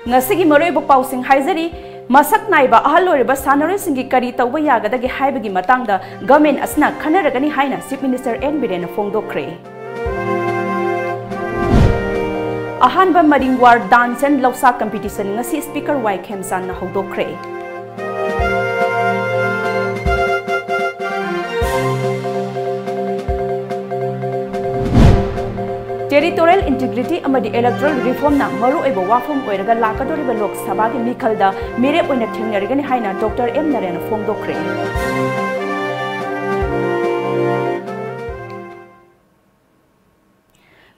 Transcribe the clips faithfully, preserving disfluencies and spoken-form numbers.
ꯉꯁꯤꯒꯤ ꯃꯔꯨꯑꯣꯏꯕ ꯄꯥꯎꯁꯤꯡ ꯍꯥꯏꯖꯔꯤ꯫ ꯃꯁꯛ ꯅꯥꯏꯕ ꯑꯍꯜ ꯑꯣꯏꯔꯕ ꯁꯥꯟꯅꯔꯣꯏꯁꯤꯡꯒꯤ ꯀꯔꯤ ꯇꯧꯕ ꯌꯥꯒꯗꯒꯦ ꯍꯥꯏꯕꯒꯤ ꯃꯇꯥꯡꯗ ꯒꯃꯦꯟ ꯑꯁꯤꯅ ꯈꯟꯅꯔꯒꯅꯤ ꯍꯥꯏꯅ ꯆꯤꯐ ꯃꯤꯅꯤꯁꯇꯔ ꯑꯦꯟ ꯕꯤꯔꯦꯟꯅ ꯐꯣꯡꯗꯣꯛꯈ꯭ꯔꯦ꯫ ꯑꯍꯥꯟꯕ ꯃꯔꯤꯡ ꯋꯥꯔ ꯗꯥꯟꯁ ꯑꯦꯟ ꯂꯧꯁꯥ ꯀꯝꯄꯤꯇꯤꯁꯟ ꯉꯁꯤ ꯁ꯭ꯄꯤꯀꯔ ꯋꯥꯏ ꯈꯦꯝꯆꯥꯟꯅ ꯍꯧꯗꯣꯛꯈ꯭ꯔꯦ꯫ ꯇꯦꯔꯤꯇꯣꯔꯤꯌꯦꯜ ꯏꯟꯇꯤꯒ꯭ꯔꯤꯇꯤ ꯑꯃꯗꯤ ꯏꯂꯦꯛꯇꯣꯔꯦꯜ ꯔꯤꯐꯣꯔꯝꯅ ꯃꯔꯨꯑꯣꯏꯕ ꯋꯥꯐꯝ ꯑꯣꯏꯔꯒ ꯂꯥꯛꯀꯗꯧꯔꯤꯕ ꯂꯣꯛ ꯁꯚꯥꯒꯤ ꯃꯤꯈꯜꯗ ꯃꯤꯔꯦꯞ ꯑꯣꯏꯅ ꯊꯦꯡꯅꯔꯒꯅꯤ ꯍꯥꯏꯅ ꯗꯣꯛꯇꯔ ꯑꯦꯝ ꯅꯔꯦꯟꯅ ꯐꯣꯡꯗꯣꯛꯈ꯭ꯔꯦ꯫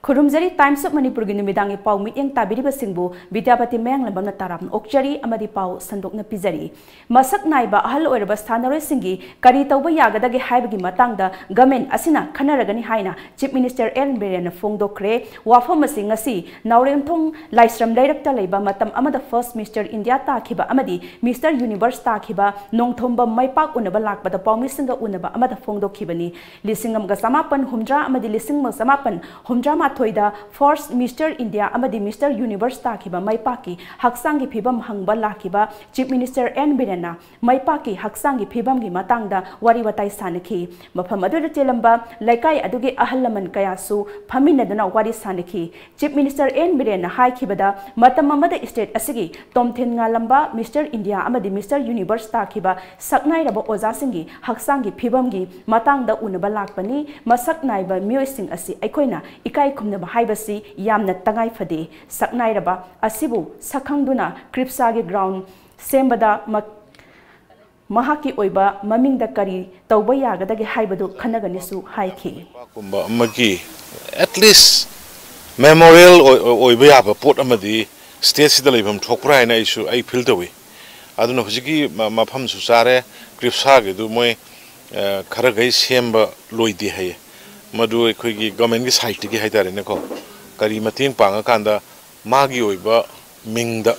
ꯈꯨꯔꯨꯝꯖꯔꯤ꯫ Times of ꯃꯅꯤꯄꯨꯔꯒꯤ ꯅꯨꯃꯤꯗꯥꯡꯒꯤ ꯄꯥꯎ ꯃꯤꯠꯌꯦꯡ ꯇꯥꯕꯤꯔꯤꯕꯁꯤꯡꯕꯨ ꯕꯤꯗ꯭ꯌꯥꯄꯇꯤ ꯃꯌꯥꯡꯂꯝꯕꯝꯅ ꯇꯔꯥꯝꯅ ꯑꯣꯛꯆꯔꯤ ꯑꯃꯗꯤ ꯄꯥꯎ ꯁꯟꯗꯣꯛꯅ ꯄꯤꯖꯔꯤ꯫ ꯃꯁꯛ ꯅꯥꯏꯕ ꯑꯍꯜ ꯑꯣꯏꯔꯕ ꯁꯥꯟꯅꯔꯣꯏꯁꯤꯡꯒꯤ ꯀꯔꯤ ꯇꯧꯕ ꯌꯥꯒꯗꯒꯦ ꯍꯥꯏꯕꯒꯤ ꯃꯇꯥꯡꯗ ꯒꯃꯦꯟ ꯑꯁꯤꯅ ꯈꯟꯅꯔꯒꯅꯤ ꯍꯥꯏꯅ ꯆꯤꯐ ꯃꯤꯅꯤꯁꯇꯔ ꯑꯦꯟ ꯕꯤꯔꯦꯟꯅ ꯐꯣꯡꯗꯣꯛꯈ꯭ꯔꯦ꯫ ꯋꯥꯐꯝ ꯑꯁꯤ ꯉꯁꯤ ꯅꯥꯎꯔꯦꯝꯊꯣꯡ ꯂꯥꯏꯁ꯭ꯔꯝ ꯂꯩꯔꯛꯇ ꯂꯩꯕ ꯃꯇꯝ ꯑꯃꯗ ꯐꯥꯔꯁ ꯃꯤꯁꯇꯔ ꯏꯟꯗꯤꯌꯥ ꯇꯥꯈꯤꯕ ꯑꯃꯗꯤ ꯃꯤꯁꯇꯔ ꯌꯨꯅꯤꯚꯔꯁ ꯇꯥꯈꯤꯕ ꯅꯣꯡꯊꯣꯝꯕꯝ ꯃꯩꯄꯥꯛ ꯎꯅꯕ ꯂꯥꯛꯄꯗ ꯄꯥꯎꯃꯤꯁꯤꯡꯒ ꯎꯅꯕ ꯑꯃꯗ ꯐꯣꯡꯗꯣꯛꯈꯤꯕꯅꯤ꯫ ꯂꯤꯁꯤꯡ ꯑꯃꯒ ꯆꯃꯥꯄꯟ ꯍꯨꯝꯗ꯭ꯔꯥ ꯑꯃꯗꯤ ꯂꯤꯁꯤꯡ ꯑꯃꯒ ꯆꯃꯥꯄꯟ ꯍꯨꯝꯗ꯭ꯔꯥ ꯃꯥꯊꯣꯏꯗ ꯐꯥꯔꯁ ꯃꯤꯁꯇꯔ ꯏꯟꯗꯤꯌꯥ ꯑꯃꯗꯤ ꯃꯤꯁꯇꯔ ꯌꯨꯅꯤꯚꯔꯁ ꯇꯥꯈꯤꯕ ꯃꯩꯄꯥꯛꯀꯤ ꯍꯛꯆꯥꯡꯒꯤ ꯐꯤꯕꯝ ꯍꯪꯕ ꯂꯥꯛꯈꯤꯕ ꯆꯤꯐ ꯃꯤꯅꯤꯁꯇꯔ ꯑꯦꯟ ꯕꯤꯔꯦꯟꯅ ꯃꯩꯄꯥꯛꯀꯤ ꯍꯛꯆꯥꯡꯒꯤ ꯐꯤꯕꯝꯒꯤ ꯃꯇꯥꯡꯗ ꯋꯥꯔꯤ ꯋꯥꯇꯥꯏ ꯁꯥꯟꯅꯈꯤ꯫ ꯃꯐꯝ ꯑꯗꯨꯗ ꯆꯦꯜꯂꯝꯕ ꯂꯩꯀꯥꯏ ꯑꯗꯨꯒꯤ ꯑꯍꯜ ꯂꯃꯟ ꯀꯌꯥꯁꯨ ꯐꯝꯃꯤꯟꯅꯗꯨꯅ ꯋꯥꯔꯤ ꯁꯥꯟꯅꯈꯤ꯫ ꯆꯤꯐ ꯃꯤꯅꯤꯁꯇꯔ ꯑꯦꯟ ꯕꯤꯔꯦꯟꯅ ꯍꯥꯏꯈꯤꯕꯗ, ꯃꯇꯝ ꯑꯃꯗ ꯁ꯭ꯇꯦꯠ ꯑꯁꯤꯒꯤ ꯇꯣꯝꯊꯤꯟ ꯉꯥꯂꯝꯕ ꯃꯤꯁꯇꯔ ꯏꯟꯗꯤꯌꯥ ꯑꯃꯗꯤ ꯃꯤꯁꯇꯔ ꯌꯨꯅꯤꯚꯔꯁ ꯇꯥꯈꯤꯕ ꯁꯛꯅꯥꯏꯔꯕ ꯑꯣꯖꯥꯁꯤꯡꯒꯤ ꯍꯛꯆꯥꯡꯒꯤ ꯐꯤꯕꯝꯒꯤ ꯃꯇꯥꯡꯗ ꯎꯅꯕ ꯂꯥꯛꯄꯅꯤ꯫ ꯃꯁꯛ ꯅꯥꯏꯕ ꯃꯤꯑꯣꯏꯁꯤꯡ ꯑꯁꯤ ꯑꯩꯈꯣꯏꯅ ꯏꯀꯥꯏ ꯈꯨꯝꯅꯕ ꯍꯥꯏꯕꯁꯤ ꯌꯥꯝꯅ ꯇꯉꯥꯏ ꯐꯗꯦ꯫ ꯁꯛꯅꯥꯏꯔꯕ ꯑꯁꯤꯕꯨ ꯁꯛꯈꯪꯗꯨꯅ ꯀ꯭ꯔꯤꯞꯁꯥꯒꯤ ꯒ꯭ꯔꯥꯎꯟ ꯁꯦꯝꯕꯗ ꯃ-, ꯃꯍꯥꯛꯀꯤ ꯑꯣꯏꯕ ꯃꯃꯤꯡꯗ ꯀꯔꯤ ꯇꯧꯕ ꯌꯥꯒꯗꯒꯦ ꯍꯥꯏꯕꯗꯨ ꯈꯟꯅꯒꯅꯤꯁꯨ ꯍꯥꯏꯈꯤ꯫ ꯀꯨꯝꯕ ꯑꯃꯒꯤ at least memorial ꯑꯣꯏ-, ꯑꯣꯏꯕ ꯌꯥꯕ ꯄꯣꯠ ꯑꯃꯗꯤ ꯁ꯭ꯇꯦꯠꯁꯤꯗ ꯂꯩꯐꯝ ꯊꯣꯛꯄ꯭ꯔꯥ ꯍꯥꯏꯅ ꯑꯩꯁꯨ, ꯑꯩ ꯐꯤꯜ ꯇꯧꯏ꯫ ꯑꯗꯨꯅ ꯍꯧꯖꯤꯛꯀꯤ ꯃ-, ꯃꯐꯝꯁꯨ ꯆꯥꯔꯦ, ꯀ꯭ꯔꯤꯞꯁꯥꯒꯤꯗꯨ ꯃꯣꯏ, ꯑ, ꯈꯔꯈꯩ ꯁꯦꯝꯕ ꯂꯣꯏꯗꯦ ꯍꯥꯏꯌꯦ꯫ ꯃꯗꯨ ꯑꯩꯈꯣꯏꯒꯤ ꯒꯚꯔꯟꯃꯦꯟꯠꯀꯤ ꯁꯥꯏꯠꯇꯒꯤ ꯍꯥꯏꯇꯥꯔꯦꯅꯦꯀꯣ, ꯀꯔꯤ ꯃꯇꯦꯡ ꯄꯥꯡꯉꯀꯥꯟꯗ ꯃꯥꯒꯤ ꯑꯣꯏꯕ ꯃꯤꯡꯗ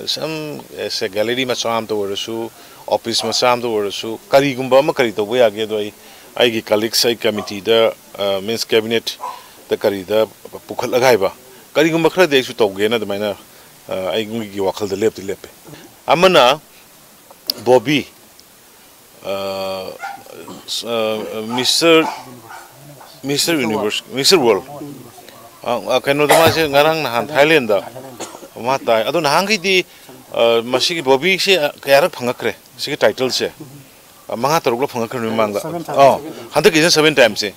ꯁꯝ, ꯑꯦꯁ ꯑꯦ ꯒꯦꯂꯔꯤ ꯃꯆꯥ ꯑꯃꯇ ꯑꯣꯏꯔꯁꯨ, ꯑꯣꯐꯤꯁ ꯃꯆꯥ ꯑꯃꯇ ꯑꯣꯏꯔꯁꯨ, ꯀꯔꯤꯒꯨꯝꯕ ꯑꯃ ꯀꯔꯤ ꯇꯧꯕ ꯌꯥꯒꯦ? ꯑꯗꯣ ꯑꯩ, ꯑꯩꯒꯤ ꯀꯂꯤꯛꯁ, ꯑꯩ ꯀꯃꯤꯇꯤꯗ, ꯑ, ꯃꯤꯟꯁ ꯀꯦꯕꯤꯅꯦꯠꯇ ꯀꯔꯤꯗ ꯄꯨꯈꯠꯂꯒ ꯍꯥꯏꯕ, ꯀꯔꯤꯒꯨꯝꯕ ꯈꯔꯗꯤ ꯑꯩꯁꯨ ꯇꯧꯒꯦꯅ ꯑꯗꯨꯃꯥꯏꯅ ꯑꯩꯒꯤ ꯋꯥꯈꯜꯗ ꯂꯦꯞꯇꯤ ꯂꯦꯞꯄꯦ꯫ ꯑꯃꯅ Bobby, mister mister universe, mister world, ꯀꯩꯅꯣꯗ ꯃꯥꯁꯦ ꯉꯔꯥꯡ ꯅꯍꯥꯟ ꯊꯥꯏꯂꯦꯟꯗ ꯃꯥ ꯇꯥꯏ꯫ ꯑꯗꯣ ꯅꯍꯥꯟꯈꯩꯗꯤ ꯃꯁꯤꯒꯤ ꯕꯣꯕꯤꯁꯦ ꯀꯌꯥꯔꯛ ꯐꯪꯉꯛꯈ꯭ꯔꯦ ꯁꯤꯒꯤ ꯇꯥꯏꯇꯜꯁꯦ? ꯃꯉꯥ ꯇꯔꯨꯛꯂꯛ ꯐꯪꯉꯛꯈ꯭ꯔꯕꯅꯤ ꯃꯃꯥꯡꯗ꯫ ꯑꯥ, ꯍꯟꯗꯛꯀꯤꯁꯤꯅ ꯁꯚꯦꯟ ꯇꯥꯏꯝꯁꯦ꯫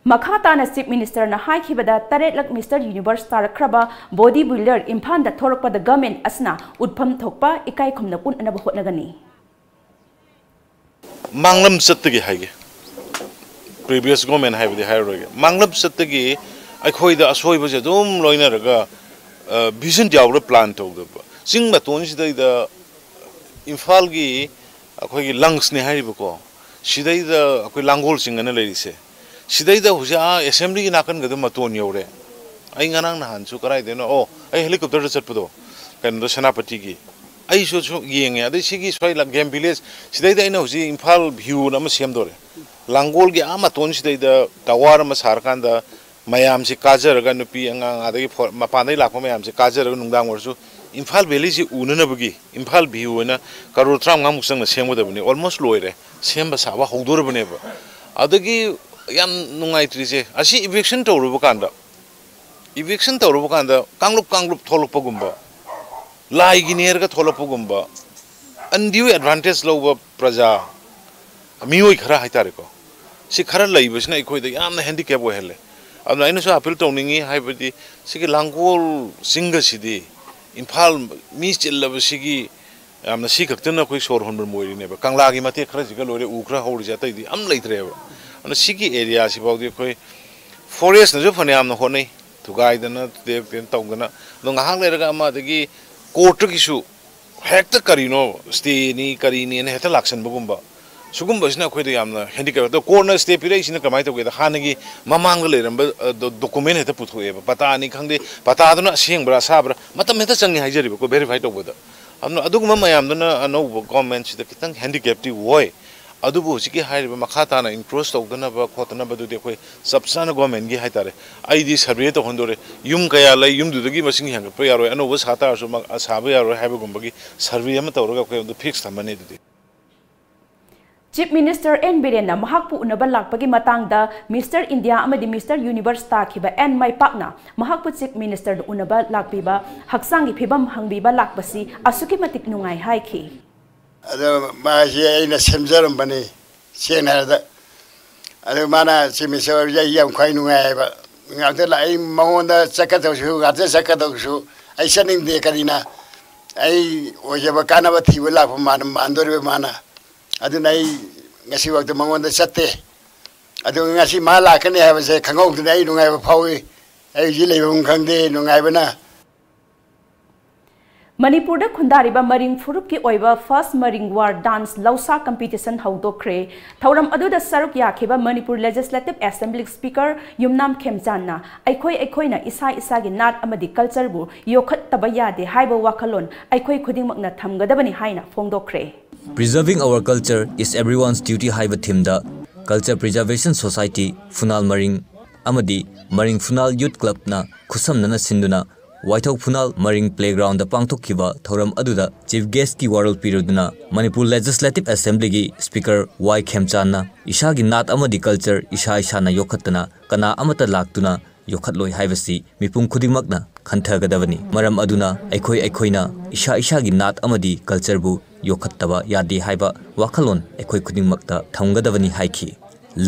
ꯃꯈꯥ ꯇꯥꯅ ꯆꯤꯐ ꯃꯤꯅꯤꯁꯇꯔꯅ ꯍꯥꯏꯈꯤꯕꯗ, ꯇꯔꯦꯠꯂꯛ ꯃꯤꯁꯇꯔ ꯌꯨꯅꯤꯚꯔꯁ ꯇꯥꯔꯛꯈ꯭ꯔꯕ ꯕꯣꯗꯤ ꯕꯤꯜꯗꯔ ꯏꯝꯐꯥꯜꯗ ꯊꯣꯔꯛꯄꯗ ꯒꯃꯦꯟ ꯑꯁꯤꯅ ꯎꯠꯐꯝ ꯊꯣꯛꯄ ꯏꯀꯥꯏ ꯈꯨꯝꯅ ꯎꯠꯅꯕ ꯍꯣꯠꯅꯒꯅꯤ꯫ ꯃꯥꯡꯂꯝ ꯆꯠꯇꯒꯤ ꯍꯥꯏꯒꯦ, ꯄ꯭ꯔꯤꯚꯤꯌꯁ ꯒꯣꯔꯃꯦꯟ ꯍꯥꯏꯕꯗꯤ ꯍꯥꯏꯔꯔꯣꯏꯒꯦ꯫ ꯃꯥꯡꯂꯝ ꯆꯠꯇꯒꯤ ꯑꯩꯈꯣꯏꯗ ꯑꯁꯣꯏꯕꯁꯦ ꯑꯗꯨꯝ ꯂꯣꯏꯅꯔꯒ ꯚꯤꯖꯟ ꯌꯥꯎꯔ ꯄ꯭ꯂꯥꯟ ꯇꯧꯗꯕ, ꯆꯤꯡ ꯃꯇꯣꯟꯁꯤꯗꯩꯗ ꯏꯝꯐꯥꯜꯒꯤ ꯑꯩꯈꯣꯏꯒꯤ ꯂꯪꯁꯅꯦ ꯍꯥꯏꯔꯤꯕꯀꯣ, ꯁꯤꯗꯩꯗ ꯑꯩꯈꯣꯏ ꯂꯥꯡꯒꯣꯜ ꯆꯤꯡ ꯑꯅ ꯂꯩꯔꯤꯁꯦ, ꯁꯤꯗꯩꯗ ꯍꯧꯖꯤꯛ ꯑꯥ ꯑꯦꯁꯦꯝꯕ꯭ꯂꯤꯒꯤ ꯅꯥꯀꯟꯒꯗ ꯃꯇꯣꯟ ꯌꯧꯔꯦ꯫ ꯑꯩ ꯉꯔꯥꯡ ꯅꯍꯥꯟꯁꯨ ꯀꯗꯥꯏꯗꯩꯅꯣ, ꯑꯣ, ꯑꯩ ꯍꯦꯂꯤꯀꯣꯞꯇꯔꯗ ꯆꯠꯄꯗꯣ, ꯀꯩꯅꯣꯗ, ꯁꯦꯅꯥꯄꯇꯤꯒꯤ, ꯑꯩꯁꯨ ꯁꯨꯝ ꯌꯦꯡꯉꯦ꯫ ꯑꯗꯩ ꯁꯤꯒꯤ ꯁ꯭ꯋꯥꯏ ꯂ-, ꯒꯦꯝ ꯚꯤꯂꯦꯖ ꯁꯤꯗꯩꯗ ꯑꯩꯅ ꯍꯧꯖꯤꯛ ꯏꯝꯐꯥꯜ ꯚ꯭ꯌꯨꯅ ꯑꯃ ꯁꯦꯝꯗꯣꯔꯦ꯫ ꯂꯥꯡꯒꯣꯜꯒꯤ ꯑꯥ ꯃꯇꯣꯟꯁꯤꯗꯩꯗ ꯇꯋꯥꯔ ꯑꯃ ꯁꯥꯔꯀꯥꯟꯗ ꯃꯌꯥꯝꯁꯤ ꯀꯥꯖꯔꯒ, ꯅꯨꯄꯤ ꯑꯉꯥꯡ ꯑꯗꯒꯤ ꯐꯣ-, ꯃꯄꯥꯟꯗꯒꯤ ꯂꯥꯛꯄ ꯃꯌꯥꯝꯁꯤ ꯀꯥꯖꯔꯒ ꯅꯨꯡꯗꯥꯡ ꯑꯣꯏꯔꯁꯨ ꯏꯝꯐꯥꯜ ꯚꯦꯂꯤꯁꯤ ꯎꯅꯅꯕꯒꯤ ꯏꯝꯐꯥꯜ ꯚ꯭ꯌꯨ ꯑꯣꯏꯅ ꯀꯔꯣꯔ ꯇꯔꯥꯃꯉꯥꯃꯨꯛ ꯆꯪꯅ ꯁꯦꯝꯒꯗꯕꯅꯤ꯫ ꯑꯣꯜꯃꯣꯁ ꯂꯣꯏꯔꯦ, ꯁꯦꯝꯕ ꯁꯥꯕ ꯍꯧꯗꯣꯔꯕꯅꯦꯕ꯫ ꯑꯗꯒꯤ ꯌꯥꯝ ꯅꯨꯡꯉꯥꯏꯇ꯭ꯔꯤꯁꯦ, ꯑꯁꯤ ꯏꯚꯤꯛꯁꯟ ꯇꯧꯔꯨꯕ ꯀꯥꯟꯗ, ꯏꯚꯤꯛꯁꯟ ꯇꯧꯔꯨꯕ ꯀꯥꯟꯗ ꯀꯥꯡꯂꯨꯞ ꯀꯥꯡꯂꯨꯞ ꯊꯣꯛꯂꯛꯄꯒꯨꯝꯕ, ꯂꯥꯏꯒꯤ ꯅꯦꯔꯒ ꯊꯣꯛꯂꯛꯄꯒꯨꯝꯕ, ꯑꯟꯗ꯭ꯌꯨ ꯑꯦꯗꯚꯥꯟꯇꯦꯖ ꯂꯧꯕ ꯄ꯭ꯔꯖꯥ, ꯃꯤꯑꯣꯏ ꯈꯔ ꯍꯥꯏꯇꯥꯔꯦꯀꯣ, ꯁꯤ ꯈꯔ ꯂꯩꯕꯁꯤꯅ ꯑꯩꯈꯣꯏꯗ ꯌꯥꯝꯅ ꯍꯦꯟꯗꯤꯀꯦꯞ ꯑꯣꯏꯍꯜꯂꯦ꯫ ꯑꯗꯨꯅ ꯑꯩꯅꯁꯨ ꯑꯄꯤꯜ ꯇꯧꯅꯤꯡꯉꯤ, ꯍꯥꯏꯕꯗꯤ ꯁꯤꯒꯤ ꯂꯥꯡꯒꯣꯜ ꯆꯤꯡꯒꯁꯤꯗꯤ ꯏꯝꯐꯥꯜ ꯃꯤ ꯆꯤꯜꯂꯕꯁꯤꯒꯤ ꯌꯥꯝꯅ ꯁꯤ ꯈꯛꯇꯅ ꯑꯩꯈꯣꯏ ꯁꯣꯔ ꯍꯣꯟꯐꯝ ꯑꯣꯏꯔꯤꯅꯦꯕ꯫ ꯀꯪꯂꯥꯒꯤ ꯃꯇꯦꯛ ꯈꯔꯁꯤꯒ ꯂꯣꯏꯔꯦ, ꯎ ꯈꯔ ꯍꯧꯔꯤꯁꯦ, ꯑꯇꯩꯗꯤ ꯑꯝ ꯂꯩꯇ꯭ꯔꯦꯕ꯫ ꯑꯗꯨꯅ ꯁꯤꯒꯤ ꯑꯦꯔꯤꯌꯥꯁꯤ ꯐꯥꯎꯗꯤ ꯑꯩꯈꯣꯏ ꯐꯣꯔꯦꯁꯅꯁꯨ ꯐꯅꯌꯥꯝꯅ ꯍꯣꯠꯅꯩ, ꯊꯨꯒꯥꯏꯗꯅ, ꯇꯦꯛ ꯇꯦꯛ ꯇꯧꯗꯅ, ꯑꯗꯣ ꯉꯥꯏꯍꯥꯛ ꯂꯩꯔꯒ ꯑꯃ ꯑꯗꯒꯤ ꯀꯣꯔꯠꯇꯒꯤꯁꯨ ꯍꯦꯛꯇ ꯀꯔꯤꯅꯣ ꯁ꯭ꯇꯦꯅꯤ ꯀꯔꯤꯅꯤꯅ ꯍꯦꯛꯇ ꯂꯥꯛꯁꯟꯕꯒꯨꯝꯕ, ꯁꯤꯒꯨꯝꯕꯁꯤꯅ ꯑꯩꯈꯣꯏꯗ ꯌꯥꯝꯅ ꯍꯦꯟꯗꯤꯀꯦꯞ꯫ ꯑꯗꯣ ꯀꯣꯔꯠꯅ ꯁ꯭ꯇꯦ ꯄꯤꯔꯛꯏꯁꯤꯅ ꯀꯃꯥꯏꯅ ꯇꯧꯒꯦꯗ, ꯍꯥꯟꯅꯒꯤ ꯃꯃꯥꯡꯗ ꯂꯩꯔꯝꯕ, ꯑ, ꯗꯣ-, ꯗꯣꯀꯨꯃꯦꯟ ꯍꯦꯛꯇ ꯄꯨꯊꯣꯛꯑꯦꯕ, ꯄꯇꯥꯅꯤ ꯈꯪꯗꯦ, ꯄꯇꯥꯗꯨꯅ ꯑꯁꯦꯡꯕ꯭ꯔꯥ ꯑꯁꯥꯕ꯭ꯔꯥ, ꯃꯇꯝ ꯍꯦꯛꯇ ꯆꯪꯉꯤ ꯍꯥꯏꯖꯔꯤꯕꯀꯣ ꯚꯦꯔꯤꯐꯥꯏ ꯇꯧꯕꯗ꯫ ꯑꯗꯨꯅ ꯑꯗꯨꯒꯨꯝꯕ ꯃꯌꯥꯝꯗꯨꯅ ꯑꯅꯧꯕ ꯒꯣꯔꯃꯦꯟꯁꯤꯗ ꯈꯤꯇꯪ ꯍꯦꯟꯗꯤꯀꯦꯞꯇꯤ ꯑꯣꯏ꯫ ꯑꯗꯨꯕꯨ ꯍꯧꯖꯤꯛꯀꯤ ꯍꯥꯏꯔꯤꯕ ꯃꯈꯥ ꯇꯥꯅ ꯏꯟꯀ꯭ꯔꯣꯆ ꯇꯧꯗꯅꯕ ꯈꯣꯠꯇꯅꯕꯗꯨꯗꯤ ꯑꯩꯈꯣꯏ ꯆꯞ ꯆꯥꯅ ꯒꯣꯔꯃꯦꯟꯒꯤ ꯍꯥꯏꯇꯥꯔꯦ, ꯑꯩꯗꯤ ꯁꯔꯚꯦ ꯇꯧꯍꯟꯗꯣꯔꯦ꯫ ꯌꯨꯝ ꯀꯌꯥ ꯂꯩ, ꯌꯨꯝꯗꯨꯗꯒꯤ ꯃꯁꯤꯡ ꯍꯦꯟꯒꯠꯄ ꯌꯥꯔꯣꯏ, ꯑꯅꯧꯕ ꯁꯥ ꯇꯥꯔꯁꯨ, ꯃ-, ꯁꯥꯕ ꯌꯥꯔꯣꯏ ꯍꯥꯏꯕꯒꯨꯝꯕꯒꯤ ꯁꯔꯚꯦ ꯑꯃ ꯇꯧꯔꯒ ꯑꯩꯈꯣꯏ ꯑꯗꯨ ꯐꯤꯛꯁ ꯊꯝꯃꯅꯤ꯫ ꯑꯗꯨꯗꯤ Chief Minister N ꯕꯤꯔꯦꯟꯅ ꯃꯍꯥꯛꯄꯨ ꯎꯅꯕ ꯂꯥꯛꯄꯒꯤ ꯃꯇꯥꯡꯗ Mister India ꯑꯃꯗꯤ Mister Universe ꯇꯥꯈꯤꯕ ꯑꯦꯟ ꯃꯥꯏꯄꯥꯛꯅ ꯃꯍꯥꯛꯄꯨ Chief Ministerꯗ ꯎꯅꯕ ꯂꯥꯛꯄꯤꯕ, ꯍꯛꯆꯥꯡꯒꯤ ꯐꯤꯕꯝ ꯍꯪꯕꯤꯕ ꯂꯥꯛꯄꯁꯤ ꯑꯁꯨꯛꯀꯤ ꯃꯇꯤꯛ ꯅꯨꯡꯉꯥꯏ ꯍꯥꯏꯈꯤ꯫ ꯑꯗꯣ ꯃꯥꯁꯤ ꯑꯩꯅ ꯁꯦꯝꯖꯔꯝꯕꯅꯤ, ꯁꯦꯡꯅ ꯍꯥꯏꯔꯕꯗ꯫ ꯑꯗꯨ ꯃꯥꯅ ꯆꯤꯞ ꯃꯤꯅꯤꯁꯇꯔ ꯑꯣꯏꯕꯁꯦ ꯑꯩ ꯌꯥꯝ ꯈ꯭ꯋꯥꯏ ꯅꯨꯡꯉꯥꯏ ꯍꯥꯏꯕ꯫ ꯉꯥꯛꯇ ꯂꯥꯛ-, ꯑꯩ ꯃꯉꯣꯟꯗ ꯆꯠꯀꯗꯧꯁꯨ, ꯉꯥꯛꯇ ꯆꯠꯀꯗꯧꯁꯨ ꯑꯩ ꯆꯠꯅꯤꯡꯗꯦ꯫ ꯀꯔꯤꯅ ꯑꯩ ꯑꯣꯏꯖꯕ ꯀꯥꯟꯅꯕ ꯊꯤꯕ ꯂꯥꯛꯄ ꯃꯥꯅ ꯃꯥꯟꯗꯣꯔꯤꯕ ꯃꯥꯅ꯫ ꯑꯗꯨꯅ ꯑꯩ ꯉꯁꯤꯐꯥꯎꯗ ꯃꯉꯣꯟꯗ ꯆꯠꯇꯦ꯫ ꯑꯗꯨ ꯉꯁꯤ ꯃꯥ ꯂꯥꯛꯀꯅꯤ ꯍꯥꯏꯕꯁꯦ ꯈꯪꯍꯧꯗꯅ ꯑꯩ ꯅꯨꯡꯉꯥꯏꯕ ꯐꯥꯎꯏ꯫ ꯑꯩ ꯍꯧꯖꯤꯛ ꯂꯩꯐꯝ ꯈꯪꯗꯦ ꯅꯨꯡꯉꯥꯏꯕꯅ꯫ ꯃꯅꯤꯄꯨꯔꯗ ꯈꯨꯟꯗꯥꯔꯤꯕ ꯃꯔꯤꯡ ꯐꯨꯔꯨꯞꯀꯤ ꯑꯣꯏꯕ First Maring War Dance ꯂꯧꯁꯥ competition ꯍꯧꯗꯣꯛꯈ꯭ꯔꯦ꯫ ꯊꯧꯔꯝ ꯑꯗꯨꯗ ꯁꯔꯨꯛ ꯌꯥꯈꯤꯕ ꯃꯅꯤꯄꯨꯔ Legislative Assembly Speaker ꯌꯨꯝꯅꯥꯝ ꯈꯦꯝꯆꯥꯟꯅ ꯑꯩꯈꯣꯏ ꯑꯩꯈꯣꯏꯅ ꯏꯁꯥ ꯏꯁꯥꯒꯤ ꯅꯥꯠ ꯑꯃꯗꯤ cultureꯕꯨ ꯌꯣꯛꯈꯠꯇꯕ ꯌꯥꯗꯦ ꯍꯥꯏꯕ ꯋꯥꯈꯜꯂꯣꯟ ꯑꯩꯈꯣꯏ ꯈꯨꯗꯤꯡꯃꯛꯅ ꯊꯝꯒꯗꯕꯅꯤ ꯍꯥꯏꯅ ꯐꯣꯡꯗꯣꯛꯈ꯭ꯔꯦ꯫ Preserving Our Culture is Everyone's Duty ꯍꯥꯏꯕ themeꯗ Culture Preservation Society, ꯐꯨꯅꯥꯜ ꯃꯔꯤꯡ ꯑꯃꯗꯤ ꯃꯔꯤꯡ ꯐꯨꯅꯥꯜ Youth Clubꯅ ꯈꯨꯠꯁꯝꯅꯅ ꯁꯤꯟꯗꯨꯅ ꯋꯥꯏꯊꯧ ꯐꯨꯅꯥꯜ ꯃꯔꯤꯡ playgroundꯗ ꯄꯥꯡꯊꯣꯛꯈꯤꯕ ꯊꯧꯔꯝ ꯑꯗꯨꯗ Chief Guestꯀꯤ ꯋꯥꯔꯣꯜ ꯄꯤꯔꯗꯨꯅ ꯃꯅꯤꯄꯨꯔ Legislative Assemblyꯒꯤ Speaker ꯋꯥꯏ ꯈꯦꯝꯆꯥꯟꯅ ꯏꯁꯥꯒꯤ ꯅꯥꯠ ꯑꯃꯗꯤ culture ꯏꯁꯥ ꯏꯁꯥꯅ ꯌꯣꯛꯈꯠꯇꯅ ꯀꯅꯥ ꯑꯃꯠꯇ ꯂꯥꯛꯇꯨꯅ ꯌꯣꯛꯈꯠꯂꯣꯏ ꯍꯥꯏꯕꯁꯤ ꯃꯤꯄꯨꯝ ꯈꯨꯗꯤꯡꯃꯛꯅ ꯈꯟꯊꯒꯗꯕꯅꯤ꯫ ꯃꯔꯝ ꯑꯗꯨꯅ ꯑꯩꯈꯣꯏ ꯑꯩꯈꯣꯏꯅ ꯏꯁꯥ ꯏꯁꯥꯒꯤ ꯅꯥꯠ ꯑꯃꯗꯤ cultureꯕꯨ ꯌꯣꯛꯈꯠꯇꯕ ꯌꯥꯗꯦ ꯍꯥꯏꯕ ꯋꯥꯈꯜꯂꯣꯟ ꯑꯩꯈꯣꯏ ꯈꯨꯗꯤꯡꯃꯛꯇ ꯊꯝꯒꯗꯕꯅꯤ ꯍꯥꯏꯈꯤ꯫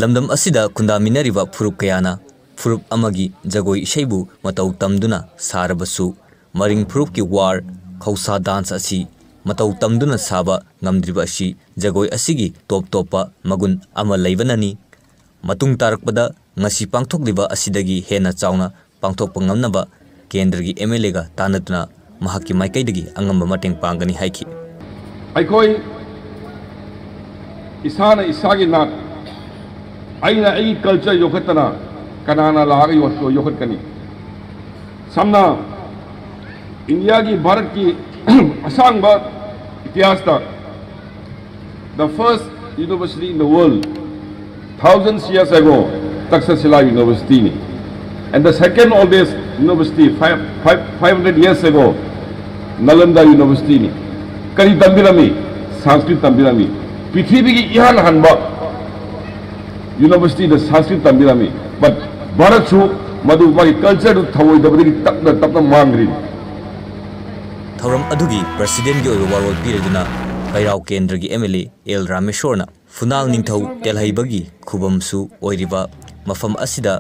ꯂꯝꯗꯝ ꯑꯁꯤꯗ ꯈꯨꯟꯗꯥꯃꯤꯟꯅꯔꯤꯕ ꯐꯨꯔꯨꯞ ꯀꯌꯥꯅ ꯐꯨꯔꯨꯞ ꯑꯃꯒꯤ ꯖꯒꯣꯏ ꯏꯁꯩꯕꯨ ꯃꯇꯧ ꯇꯝꯗꯨꯅ ꯁꯥꯔꯕꯁꯨ, ꯃꯔꯤꯡ ꯐꯨꯔꯨꯞꯀꯤ war, ꯈꯧꯁꯥ dance ꯑꯁꯤ ꯃꯇꯧ ꯇꯝꯗꯨꯅ ꯁꯥꯕ ꯉꯝꯗ꯭ꯔꯤꯕ ꯑꯁꯤ ꯖꯒꯣꯏ ꯑꯁꯤꯒꯤ ꯇꯣꯞ ꯇꯣꯞꯄ ꯃꯒꯨꯟ ꯑꯃ ꯂꯩꯕꯅꯅꯤ꯫ ꯃꯇꯨꯡ ꯇꯥꯔꯛꯄꯗ ꯉꯁꯤ ꯄꯥꯡꯊꯣꯛꯂꯤꯕ ꯑꯁꯤꯗꯒꯤ ꯍꯦꯟꯅ ꯆꯥꯎꯅ ꯄꯥꯡꯊꯣꯛꯄ ꯉꯝꯅꯕ ꯀꯦꯟꯗ꯭ꯔꯒꯤ MLAꯒ ꯇꯥꯟꯅꯗꯨꯅ ꯃꯍꯥꯛꯀꯤ ꯃꯥꯏꯀꯩꯗꯒꯤ ꯑꯉꯝꯕ ꯃꯇꯦꯡ ꯄꯥꯡꯒꯅꯤ ꯍꯥꯏꯈꯤ꯫ ꯑꯩꯈꯣꯏ ꯏꯁꯥꯅ ꯏꯁꯥꯒꯤ ꯅꯥꯠ, ꯑꯩꯅ ꯑꯩꯒꯤ culture ꯌꯣꯛꯈꯠꯇꯅ ꯀꯅꯥꯅ ꯂꯥꯛꯑꯒ ꯌꯣꯛ-, ꯌꯣꯛꯈꯠꯀꯅꯤ? ꯁꯝꯅ ꯏꯟꯗꯤꯌꯥꯒꯤ, ꯚꯥꯔꯠꯀꯤ ꯑꯁꯥꯡꯕ ꯏꯇꯤꯍꯥꯁꯇ the first University in the world. Thousands years ago, Takshashila University ni. And the second oldest university, five, five, five hundred years ago, Nalanda University ni. Kari tambirami, Sanskrit tambirami. ꯄ꯭ꯔꯤꯊꯤꯕꯤꯒꯤ ꯏꯍꯥꯟ ꯍꯥꯟꯕ university the Sanskrit ꯇꯝꯕꯤꯔꯝꯃꯤ꯫ But ꯚꯥꯔꯠꯁꯨ ꯃꯗꯨ ꯃꯥꯒꯤ culture ꯗꯨ ꯊꯧꯑꯣꯏꯗꯕꯗꯒꯤ ꯇꯞꯅ ꯇꯞꯅ ꯃꯥꯡꯈ꯭ꯔꯤꯅꯤ꯫ ꯊꯧꯔꯝ ꯑꯗꯨꯒꯤ president ꯀꯤ ꯑꯣꯏꯕ ꯋꯥꯔꯣꯜ ꯄꯤꯔꯗꯨꯅ ꯀꯩꯔꯥꯎ ꯀꯦꯟꯗ꯭ꯔꯒꯤ M L A ꯑꯦꯜ ꯔꯥꯃꯦꯁꯣꯔꯅ ꯐꯨꯅꯥꯜ ꯅꯤꯡꯊꯧ ꯇꯦꯜꯍꯩꯕꯒꯤ ꯈꯨꯕꯝꯁꯨ ꯑꯣꯏꯔꯤꯕ ꯃꯐꯝ ꯑꯁꯤꯗ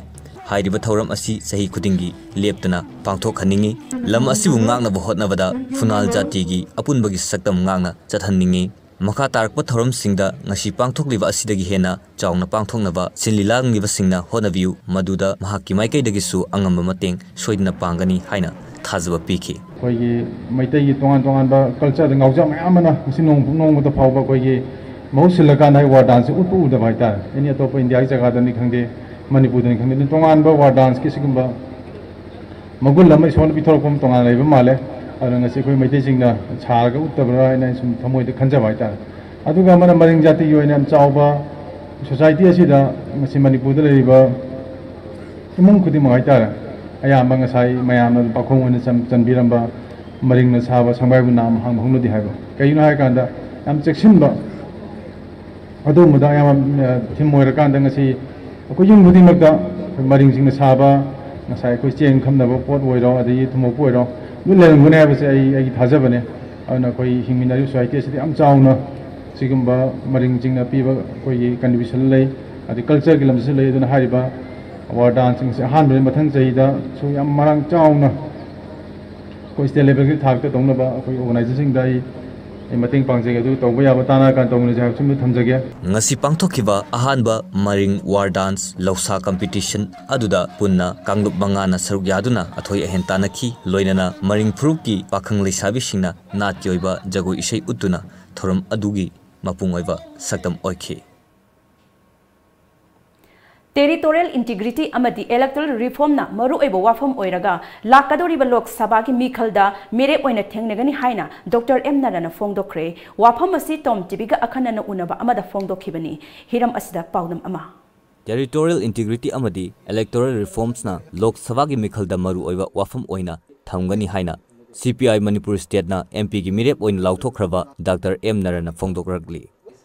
ꯍꯥꯏꯔꯤꯕ ꯊꯧꯔꯝ ꯑꯁꯤ ꯆꯍꯤ ꯈꯨꯗꯤꯡꯒꯤ ꯂꯦꯞꯇꯅ ꯄꯥꯡꯊꯣꯛꯍꯟꯅꯤꯡꯏ꯫ ꯂꯝ ꯑꯁꯤꯕꯨ ꯉꯥꯛꯅꯕ ꯍꯣꯠꯅꯕꯗ ꯐꯨꯅꯥꯜ ꯖꯥꯇꯤꯒꯤ ꯑꯄꯨꯟꯕꯒꯤ ꯁꯛꯇꯝ ꯉꯥꯛꯅ ꯆꯠꯍꯟꯅꯤꯡꯏ꯫ ꯃꯈꯥ ꯇꯥꯔꯛꯄ ꯊꯧꯔꯝꯁꯤꯡꯗ ꯉꯁꯤ ꯄꯥꯡꯊꯣꯛꯂꯤꯕ ꯑꯁꯤꯗꯒꯤ ꯍꯦꯟꯅ ꯆꯥꯎꯅ ꯄꯥꯡꯊꯣꯛꯅꯕ ꯁꯤꯟꯂꯤ ꯂꯥꯡꯂꯤꯕꯁꯤꯡꯅ ꯍꯣꯠꯅꯕꯤꯌꯨ, ꯃꯗꯨꯗ ꯃꯍꯥꯛꯀꯤ ꯃꯥꯏꯀꯩꯗꯒꯤꯁꯨ ꯑꯉꯝꯕ ꯃꯇꯦꯡ ꯁꯣꯏꯗꯅ ꯄꯥꯡꯒꯅꯤ ꯍꯥꯏꯅ ꯊꯥꯖꯕ ꯄꯤꯈꯤ꯫ ꯑꯩꯈꯣꯏꯒꯤ ꯃꯩꯇꯩꯒꯤ ꯇꯣꯉꯥꯟ ꯇꯣꯉꯥꯟꯕ culture ꯗ ꯉꯥꯎꯖꯕ ꯃꯌꯥꯝ ꯑꯃꯅ ꯉꯁꯤ ꯅꯣꯡ ꯅꯣꯡꯃꯇ ꯐꯥꯎꯕ ꯑꯩꯈꯣꯏꯒꯤ ꯃꯍꯨꯠ ꯁꯤꯜꯂꯀꯥꯟꯗ ꯍꯥꯏ war dance ꯁꯦ ꯎꯠꯄ ꯎꯗꯕ ꯍꯥꯏꯇꯥꯔꯦ꯫ ꯑꯦꯅꯤ ꯑꯇꯣꯞꯄ ꯏꯟꯗꯤꯌꯥꯒꯤ ꯖꯒꯥꯗꯅꯤ ꯈꯪꯗꯦ, ꯃꯅꯤꯄꯨꯔꯗꯅꯤ ꯈꯪꯗꯦ, ꯑꯗꯨ ꯇꯣꯉꯥꯟꯕ war dance ꯀꯤ ꯁꯤꯒꯨꯝꯕ ꯃꯒꯨꯟ ꯑꯃ ꯏꯁꯣꯔꯅ ꯄꯤꯊꯣꯔꯛꯄ ꯑꯃ ꯇꯣꯉꯥꯟꯅ ꯂꯩꯕ ꯃꯥꯜꯂꯦ꯫ ꯑꯗꯨꯅ ꯉꯁꯤ ꯑꯩꯈꯣꯏ ꯃꯩꯇꯩꯁꯤꯡꯅ ꯁꯥꯔꯒ ꯎꯠꯇꯕ꯭ꯔꯥ ꯍꯥꯏꯅ ꯑꯩ ꯁꯨꯝ ꯊꯃꯣꯏꯗ ꯈꯟꯖꯕ ꯍꯥꯏꯇꯥꯔꯦ꯫ ꯑꯗꯨꯒ ꯑꯃꯅ ꯃꯔꯤꯡ ꯖꯥꯇꯤꯒꯤ ꯑꯣꯏꯅ ꯌꯥꯝ ꯆꯥꯎꯕ society ꯑꯁꯤꯗ ꯉꯁꯤ ꯃꯅꯤꯄꯨꯔꯗ ꯂꯩꯔꯤꯕ ꯏꯃꯨꯡ ꯈꯨꯗꯤꯡꯃꯛ ꯍꯥꯏꯇꯥꯔꯦ, ꯑꯌꯥꯝꯕ ꯉꯁꯥꯏ ꯃꯌꯥꯝꯅ ꯄꯥꯈꯣꯡ ꯑꯣꯏꯅ ꯆꯟ-, ꯆꯟꯕꯤꯔꯝꯕ ꯃꯔꯤꯡꯅ ꯁꯥꯕ ꯁꯪꯕꯥꯏꯕꯨ ꯅꯥꯝ ꯍꯥꯡꯕ ꯍꯧꯅꯗꯦ ꯍꯥꯏꯕ꯫ ꯀꯩꯒꯤꯅꯣ ꯍꯥꯏꯔꯀꯥꯟꯗ ꯌꯥꯝ ꯆꯦꯛꯁꯤꯟꯕ ꯑꯗꯨꯒꯨꯝꯕꯗ ꯑꯌꯥꯝꯕ, ꯑ, theme ꯑꯣꯏꯔꯀꯥꯟꯗ ꯉꯁꯤ ꯑꯩꯈꯣꯏ ꯌꯨꯝ ꯈꯨꯗꯤꯡꯃꯛꯇ ꯑꯩꯈꯣꯏ ꯃꯔꯤꯡꯁꯤꯡꯅ ꯁꯥꯕ ꯉꯁꯥꯏ ꯑꯩꯈꯣꯏ ꯆꯦꯡ ꯈꯞꯅꯕ ꯄꯣꯠ ꯑꯣꯏꯔꯣ, ꯑꯗꯒꯤ ꯊꯨꯝꯃꯣꯛꯄ ꯑꯣꯏꯔꯣ, ꯂꯣꯏ ꯂꯩꯔꯝꯒꯅꯤ ꯍꯥꯏꯕꯁꯦ ꯑꯩ, ꯑꯩꯒꯤ ꯊꯥꯖꯕꯅꯦ꯫ ꯑꯗꯨꯅ ꯑꯩꯈꯣꯏ ꯍꯤꯡꯃꯤꯟꯅꯔꯤꯕ society ꯑꯁꯤꯗ ꯌꯥꯝ ꯆꯥꯎꯅ ꯁꯤꯒꯨꯝꯕ ꯃꯔꯤꯡꯁꯤꯡꯅ ꯄꯤꯕ ꯑꯩꯈꯣꯏꯒꯤ contribution ꯂꯩ, ꯑꯗꯩ culture ꯒꯤ ꯂꯝꯗꯁꯨ ꯂꯩ꯫ ꯑꯗꯨꯅ ꯍꯥꯏꯔꯤꯕ war dance ꯁꯤꯡꯁꯦ ꯑꯍꯥꯟꯕꯗ ꯃꯊꯪ ꯆꯍꯤꯗꯁꯨ ꯌꯥꯝ ꯃꯔꯥꯡ ꯆꯥꯎꯅ ꯑꯩꯈꯣꯏ state level ꯒꯤ ꯊꯥꯛꯇ ꯇꯧꯅꯕ ꯑꯩꯈꯣꯏ organization ꯁꯤꯡꯗ ꯑꯩ, ꯑꯩ ꯃꯇꯦꯡ ꯄꯥꯡꯖꯒꯦ꯫ ꯑꯗꯨ ꯇꯧꯕ ꯌꯥꯕ ꯇꯥꯟꯅꯔꯀꯥꯟꯗ ꯇꯧꯃꯤꯟꯅꯁꯦ ꯍꯥꯏꯕꯁꯤꯃ ꯊꯝꯖꯒꯦ꯫ ꯉꯁꯤ ꯄꯥꯡꯊꯣꯛꯈꯤꯕ ꯑꯍꯥꯟꯕ ꯃꯔꯤꯡ war dance ꯂꯧꯁꯥ competition ꯑꯗꯨꯗ ꯄꯨꯟꯅ ꯀꯥꯡꯂꯨꯞ ꯃꯉꯥꯅ ꯁꯔꯨꯛ ꯌꯥꯗꯨꯅ ꯑꯊꯣꯏ ꯑꯍꯦꯟ ꯇꯥꯟꯅꯈꯤ꯫ ꯂꯣꯏꯅꯅ ꯃꯔꯤꯡ ꯐꯨꯔꯨꯞꯀꯤ ꯄꯥꯈꯪ ꯂꯩꯁꯥꯕꯤꯁꯤꯡꯅ ꯅꯥꯠꯀꯤ ꯑꯣꯏꯕ ꯖꯒꯣꯏ ꯏꯁꯩ ꯎꯠꯇꯨꯅ ꯊꯧꯔꯝ ꯑꯗꯨꯒꯤ ꯃꯄꯨꯡ ꯑꯣꯏꯕ ꯁꯛꯇꯝ ꯑꯣꯏꯈꯤ꯫ Territorial integrity ꯑꯃꯗꯤ electoral reformꯅ ꯃꯔꯨꯑꯣꯏꯕ ꯋꯥꯐꯝ ꯑꯣꯏꯔꯒ ꯂꯥꯛꯀꯗꯧꯔꯤꯕ ꯂꯣꯛ ꯁꯚꯥꯒꯤ ꯃꯤꯈꯜꯗ ꯃꯤꯔꯦꯞ ꯑꯣꯏꯅ ꯊꯦꯡꯅꯒꯅꯤ ꯍꯥꯏꯅ ꯗꯣꯛꯇꯔ ꯑꯦꯝ ꯅꯔꯥꯅ ꯐꯣꯡꯗꯣꯛꯈ꯭ꯔꯦ꯫ ꯋꯥꯐꯝ ꯑꯁꯤ ꯇꯣꯝ ꯇꯤꯚꯤꯒ ꯑꯈꯟꯅꯅ ꯎꯅꯕ ꯑꯃꯗ ꯐꯣꯡꯗꯣꯛꯈꯤꯕꯅꯤ꯫ ꯍꯤꯔꯝ ꯑꯁꯤꯗ ꯄꯥꯎꯗꯝ ꯑꯃ꯫ Territorial integrity ꯑꯃꯗꯤ electoral reformsꯅ ꯂꯣꯛ ꯁꯚꯥꯒꯤ ꯃꯤꯈꯜꯗ ꯃꯔꯨꯑꯣꯏꯕ ꯋꯥꯐꯝ ꯑꯣꯏꯅ ꯊꯝꯒꯅꯤ ꯍꯥꯏꯅ C P I Manipur stateꯅ M Pꯒꯤ ꯃꯤꯔꯦꯞ ꯑꯣꯏꯅ ꯂꯥꯎꯊꯣꯛꯈ꯭ꯔꯕ ꯗꯥꯛꯇꯔ ꯑꯦꯝ ꯅꯔꯥꯅ ꯐꯣꯡꯗꯣꯛꯂꯛꯂꯤ꯫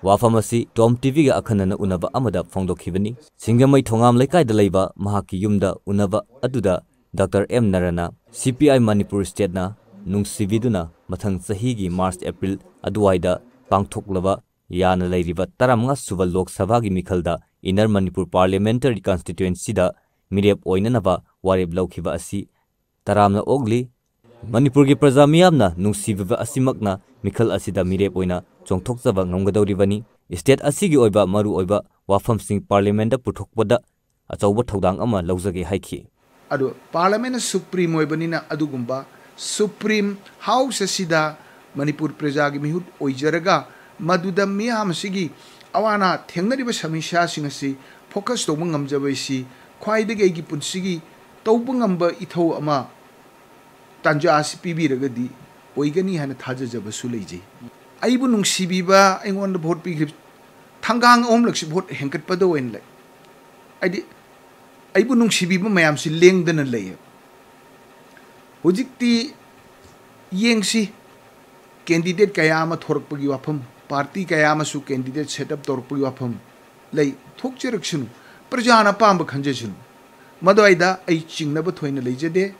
ꯋꯥꯐꯝ ꯑꯁꯤ ꯇꯣꯝ ꯇꯤꯚꯤꯒ ꯑꯈꯟꯅꯅ ꯎꯅꯕ ꯑꯃꯗ ꯐꯣꯡꯗꯣꯛꯈꯤꯕꯅꯤ꯫ ꯁꯤꯡꯖꯃꯩ ꯊꯣꯉꯥꯝ ꯂꯩꯀꯥꯏꯗ ꯂꯩꯕ ꯃꯍꯥꯛꯀꯤ ꯌꯨꯝꯗ ꯎꯅꯕ ꯑꯗꯨꯗ ꯗꯥꯛꯇꯔ ꯑꯦꯝ ꯅꯔꯥꯅ C P I ꯃꯅꯤꯄꯨꯔ stateꯅ ꯅꯨꯡꯁꯤꯕꯤꯗꯨꯅ ꯃꯊꯪ ꯆꯍꯤꯒꯤ March April ꯑꯗꯨꯋꯥꯏꯗ ꯄꯥꯡꯊꯣꯛꯂꯕ ꯌꯥꯅ ꯂꯩꯔꯤꯕ ꯇꯔꯥꯃꯉꯥ ꯁꯨꯕ ꯂꯣꯛ ꯁꯚꯥꯒꯤ ꯃꯤꯈꯜꯗ Inner Manipur Parliamentary Constituencyꯗ ꯃꯤꯔꯦꯞ ꯑꯣꯏꯅꯅꯕ ꯋꯥꯔꯦꯞ ꯂꯧꯈꯤꯕ ꯑꯁꯤ ꯇꯔꯥꯝꯅ ꯑꯣꯛꯂꯤ꯫ ꯃꯅꯤꯄꯨꯔꯒꯤ ꯄ꯭ꯔꯖꯥ ꯃꯤꯌꯥꯝꯅ ꯅꯨꯡꯁꯤꯕꯤꯕ ꯑꯁꯤꯃꯛꯅ ꯃꯤꯈꯜ ꯑꯁꯤꯗ ꯃꯤꯔꯦꯞ ꯑꯣꯏꯅ ꯆꯣꯡꯊꯣꯛꯆꯕ ꯉꯝꯒꯗꯧꯔꯤꯕꯅꯤ꯫ State ꯑꯁꯤꯒꯤ ꯑꯣꯏꯕ ꯃꯔꯨꯑꯣꯏꯕ ꯋꯥꯐꯝꯁꯤꯡ Parliamentꯗ ꯄꯨꯊꯣꯛꯄꯗ ꯑꯆꯧꯕ ꯊꯧꯗꯥꯡ ꯑꯃ ꯂꯧꯖꯒꯦ ꯍꯥꯏꯈꯤ꯫ ꯑꯗꯣ Parliamentꯅ supreme ꯑꯣꯏꯕꯅꯤꯅ ꯑꯗꯨꯒꯨꯝꯕ supreme House ꯑꯁꯤꯗ ꯃꯅꯤꯄꯨꯔ ꯄ꯭ꯔꯖꯥꯒꯤ ꯃꯤꯍꯨꯠ ꯑꯣꯏꯖꯔꯒ ꯃꯗꯨꯗ ꯃꯤꯌꯥꯝ ꯑꯁꯤꯒꯤ ꯑꯋꯥ ꯑꯅꯥ ꯊꯦꯡꯅꯔꯤꯕ ꯁꯃꯁ꯭ꯌꯥꯁꯤꯡ ꯑꯁꯤ focus ꯇꯧꯕ ꯉꯝꯖꯕ ꯑꯁꯤ ꯈ꯭ꯋꯥꯏꯗꯒꯤ ꯑꯩꯒꯤ ꯄꯨꯟꯁꯤꯒꯤ ꯇꯧꯕ ꯉꯝꯕ ꯏꯊꯧ ꯑꯃ, ꯇꯥꯟꯖꯥ ꯑꯁꯤ ꯄꯤꯕꯤꯔꯒꯗꯤ ꯑꯣꯏꯒꯅꯤ ꯍꯥꯏꯅ ꯊꯥꯖꯖꯕꯁꯨ ꯂꯩꯖꯩ꯫ ꯑꯩꯕꯨ ꯅꯨꯡꯁꯤꯕꯤꯕ, ꯑꯩꯉꯣꯟꯗ vote ꯄꯤꯈ꯭ꯔꯤꯕ ꯊꯪꯒꯥꯡ ꯑꯍꯨꯝꯂꯛꯁꯤ vote ꯍꯦꯟꯒꯠꯄꯗ ꯑꯣꯏꯅ ꯂꯩ꯫ ꯍꯥꯏꯗꯤ ꯑꯩꯕꯨ ꯅꯨꯡꯁꯤꯕꯤꯕ ꯃꯌꯥꯝꯁꯤ ꯂꯦꯡꯗꯅ ꯂꯩꯌꯦꯕ꯫ ꯍꯧꯖꯤꯛꯇꯤ ꯌꯦꯡꯁꯤ, candidate ꯀꯌꯥ ꯑꯃ ꯊꯣꯔꯛꯄꯒꯤ ꯋꯥꯐꯝ, party ꯀꯌꯥ ꯑꯃꯁꯨ candidate set up ꯇꯧꯔꯛꯄꯒꯤ ꯋꯥꯐꯝ ꯂꯩ꯫ ꯊꯣꯛꯆꯔꯛꯁꯅꯨ, ꯄ꯭ꯔꯖꯥꯅ ꯑꯄꯥꯝꯕ ꯈꯟꯖꯁꯅꯨ꯫ ꯃꯗꯨꯋꯥꯏꯗ ꯑꯩ ꯆꯤꯡꯅꯕ ꯊꯣꯏꯅ ꯂꯩꯖꯗꯦ꯫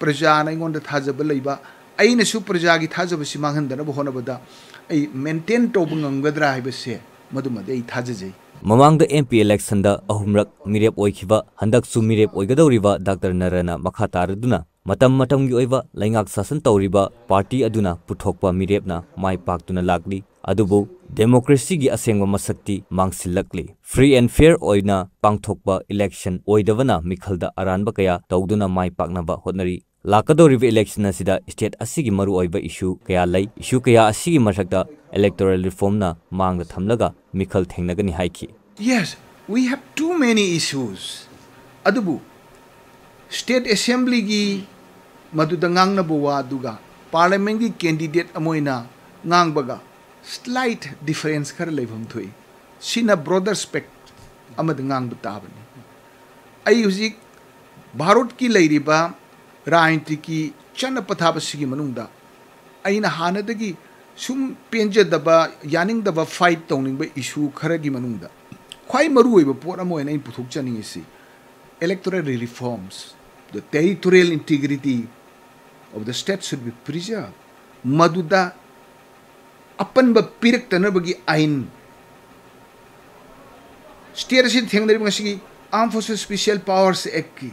ꯄ꯭ꯔꯖꯥꯅ ꯑꯩꯉꯣꯟꯗ ꯊꯥꯖꯕ ꯂꯩꯕ, ꯑꯩꯅꯁꯨ ꯄ꯭ꯔꯖꯥꯒꯤ ꯊꯥꯖꯕꯁꯤ ꯃꯥꯡꯍꯟꯗꯅꯕ ꯍꯣꯠꯅꯕꯗ ꯑꯩ maintain ꯇꯧꯕ ꯉꯝꯒꯗ꯭ꯔꯥ ꯍꯥꯏꯕꯁꯦ ꯃꯗꯨꯃꯗꯤ ꯑꯩ ꯊꯥꯖꯖꯩ꯫ ꯃꯃꯥꯡꯗ M P electionꯗ ꯑꯍꯨꯝꯔꯛ ꯃꯤꯔꯦꯞ ꯑꯣꯏꯈꯤꯕ, ꯍꯟꯗꯛꯁꯨ ꯃꯤꯔꯦꯞ ꯑꯣꯏꯒꯗꯧꯔꯤꯕ ꯗꯥꯛꯇꯔ ꯅꯔꯥꯅ ꯃꯈꯥ ꯇꯥꯔꯗꯨꯅ ꯃꯇꯝ ꯃꯇꯝꯒꯤ ꯑꯣꯏꯕ ꯂꯩꯉꯥꯛ ꯁꯥꯁꯟ ꯇꯧꯔꯤꯕ party ꯑꯗꯨꯅ ꯄꯨꯊꯣꯛꯄ ꯃꯤꯔꯦꯞꯅ ꯃꯥꯏ ꯄꯥꯛꯇꯨꯅ ꯂꯥꯛꯂꯤ꯫ ꯑꯗꯨꯕꯨ democracyꯒꯤ ꯑꯁꯦꯡꯕ ꯃꯁꯛꯇꯤ ꯃꯥꯡꯁꯤꯜꯂꯛꯂꯤ꯫ Free and fair ꯑꯣꯏꯅ ꯄꯥꯡꯊꯣꯛꯄ election ꯑꯣꯏꯗꯕꯅ ꯃꯤꯈꯜꯗ ꯑꯔꯥꯟꯕ ꯀꯌꯥ ꯇꯧꯗꯨꯅ ꯃꯥꯏ ꯄꯥꯛꯅꯕ ꯍꯣꯠꯅꯔꯤ꯫ ꯂꯥꯛꯀꯗꯧꯔꯤꯕ election ꯑꯁꯤꯗ state ꯑꯁꯤꯒꯤ ꯃꯔꯨꯑꯣꯏꯕ issue ꯀꯌꯥ ꯂꯩ꯫ Issue ꯀꯌꯥ ꯑꯁꯤꯒꯤ ꯃꯊꯛꯇ electoral reformꯅ ꯃꯥꯡꯗ ꯊꯝꯂꯒ ꯃꯤꯈꯜ ꯊꯦꯡꯅꯒꯅꯤ ꯍꯥꯏꯈꯤ꯫ Yes, We have too many issues. ꯑꯗꯨꯕꯨ state assemblyꯒꯤ ꯃꯗꯨꯗ ꯉꯥꯡꯅꯕ ꯋꯥ ꯑꯗꯨꯒ parliamentꯒꯤ candidate ꯑꯃ ꯑꯣꯏꯅ ꯉꯥꯡꯕꯒ slight difference ꯈꯔ ꯂꯩꯐꯝ ꯊꯣꯛꯏ꯫ ꯁꯤꯅ broader spec ꯑꯃꯗ ꯉꯥꯡꯕ ꯇꯥꯕꯅꯤ꯫ ꯑꯩ ꯍꯧꯖꯤꯛ ꯚꯥꯔꯠꯀꯤ ꯂꯩꯔꯤꯕ ꯔꯥꯖꯅꯤꯇꯤꯒꯤ ꯆꯠꯅ ꯄꯊꯥꯞ ꯑꯁꯤꯒꯤ ꯃꯅꯨꯡꯗ ꯑꯩꯅ ꯍꯥꯟꯅꯗꯒꯤ ꯁꯨꯝ ꯄꯦꯟꯖꯗꯕ, ꯌꯥꯅꯤꯡꯗꯕ fight ꯇꯧꯅꯤꯡꯕ issue ꯈꯔꯒꯤ ꯃꯅꯨꯡꯗ ꯈ꯭ꯋꯥꯏ ꯃꯔꯨꯑꯣꯏꯕ ꯄꯣꯠ ꯑꯃ ꯑꯣꯏꯅ ꯑꯩꯅ ꯄꯨꯊꯣꯛꯆꯅꯤꯡꯉꯤꯁꯤ electoral reforms, the territorial integrity of the state should be preserved꯫ ꯃꯗꯨꯗ ꯑꯄꯟꯕ ꯄꯤꯔꯛꯇꯅꯕꯒꯤ ꯑꯥꯏꯟ, state ꯑꯁꯤꯗ ꯊꯦꯡꯅꯔꯤꯕ ꯉꯁꯤꯒꯤ Armed Forces Special Powers Actꯀꯤ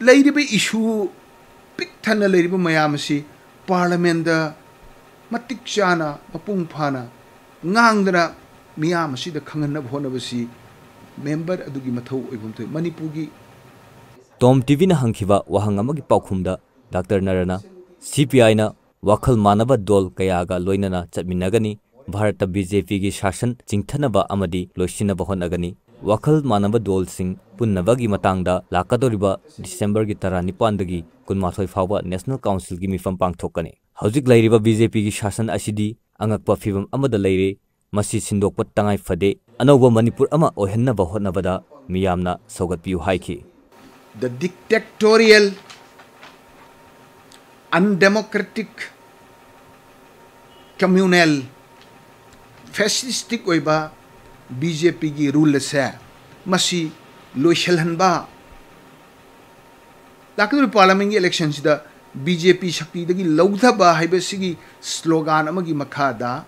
ꯂꯩꯔꯤꯕ issue ꯄꯤꯛ ꯊꯟꯅ ꯂꯩꯔꯤꯕ ꯃꯌꯥꯝ ꯑꯁꯤ parliamentꯗ ꯃꯇꯤꯛ ꯆꯥꯅ ꯃꯄꯨꯡ ꯐꯥꯅ ꯉꯥꯡꯗꯅ ꯃꯤꯌꯥꯝ ꯑꯁꯤꯗ ꯈꯪꯍꯟꯅꯕ ꯍꯣꯠꯅꯕꯁꯤ member ꯑꯗꯨꯒꯤ ꯃꯊꯧ ꯑꯣꯏꯐꯝ ꯊꯣꯛꯏ꯫ ꯃꯅꯤꯄꯨꯔꯒꯤ Tom TVꯅ ꯍꯪꯈꯤꯕ ꯋꯥꯍꯪ ꯑꯃꯒꯤ ꯄꯥꯎꯈꯨꯝꯗ ꯗꯥꯛꯇꯔ ꯅꯔꯅ CPIꯅ ꯋꯥꯈꯜ ꯃꯥꯟꯅꯕ ꯗꯣꯜ ꯀꯌꯥꯒ ꯂꯣꯏꯅꯅ ꯆꯠꯃꯤꯟꯅꯒꯅꯤ, ꯚꯥꯔꯠꯇ BJPꯒꯤ ꯁꯥꯁꯟ ꯆꯤꯡꯊꯅꯕ ꯑꯃꯗꯤ ꯂꯣꯏꯁꯤꯟꯅꯕ ꯍꯣꯠꯅꯒꯅꯤ꯫ ꯋꯥꯈꯜ ꯃꯥꯟꯅꯕ ꯗꯣꯜꯁꯤꯡ ꯄꯨꯟꯅꯕꯒꯤ ꯃꯇꯥꯡꯗ ꯂꯥꯛꯀꯗꯧꯔꯤꯕ ꯗꯤꯁꯦꯝꯕꯔꯒꯤ ꯇꯔꯥꯅꯤꯄꯥꯟꯗꯒꯤ ꯀꯨꯟꯃꯥꯊꯣꯏ ꯐꯥꯎꯕ National Councilꯒꯤ ꯃꯤꯐꯝ ꯄꯥꯡꯊꯣꯛꯀꯅꯤ꯫ ꯍꯧꯖꯤꯛ ꯂꯩꯔꯤꯕ BJPꯒꯤ ꯁꯥꯁꯟ ꯑꯁꯤꯗꯤ ꯑꯉꯛꯄ ꯐꯤꯕꯝ ꯑꯃꯗ ꯂꯩꯔꯦ꯫ ꯃꯁꯤ ꯁꯤꯟꯗꯣꯛꯄ ꯇꯉꯥꯏ ꯐꯗꯦ꯫ ꯑꯅꯧꯕ ꯃꯅꯤꯄꯨꯔ ꯑꯃ ꯑꯣꯏꯍꯟꯅꯕ ꯍꯣꯠꯅꯕꯗ ꯃꯤꯌꯥꯝꯅ ꯁꯧꯒꯠꯄꯤꯌꯨ ꯍꯥꯏꯈꯤ꯫ The dictatorial, undemocratic, communal, fascistic ꯑꯣꯏꯕ BJPꯒꯤ rule ꯑꯁꯦ ꯃꯁꯤ ꯂꯣꯏꯁꯤꯜꯍꯟꯕ, ꯂꯥꯛꯀꯗꯧꯔꯤꯕ parliamentꯀꯤ electionꯁꯤꯗ BJP ꯁꯛꯇꯤꯗꯒꯤ ꯂꯧꯊꯕ ꯍꯥꯏꯕꯁꯤꯒꯤ slogan ꯑꯃꯒꯤ ꯃꯈꯥꯗ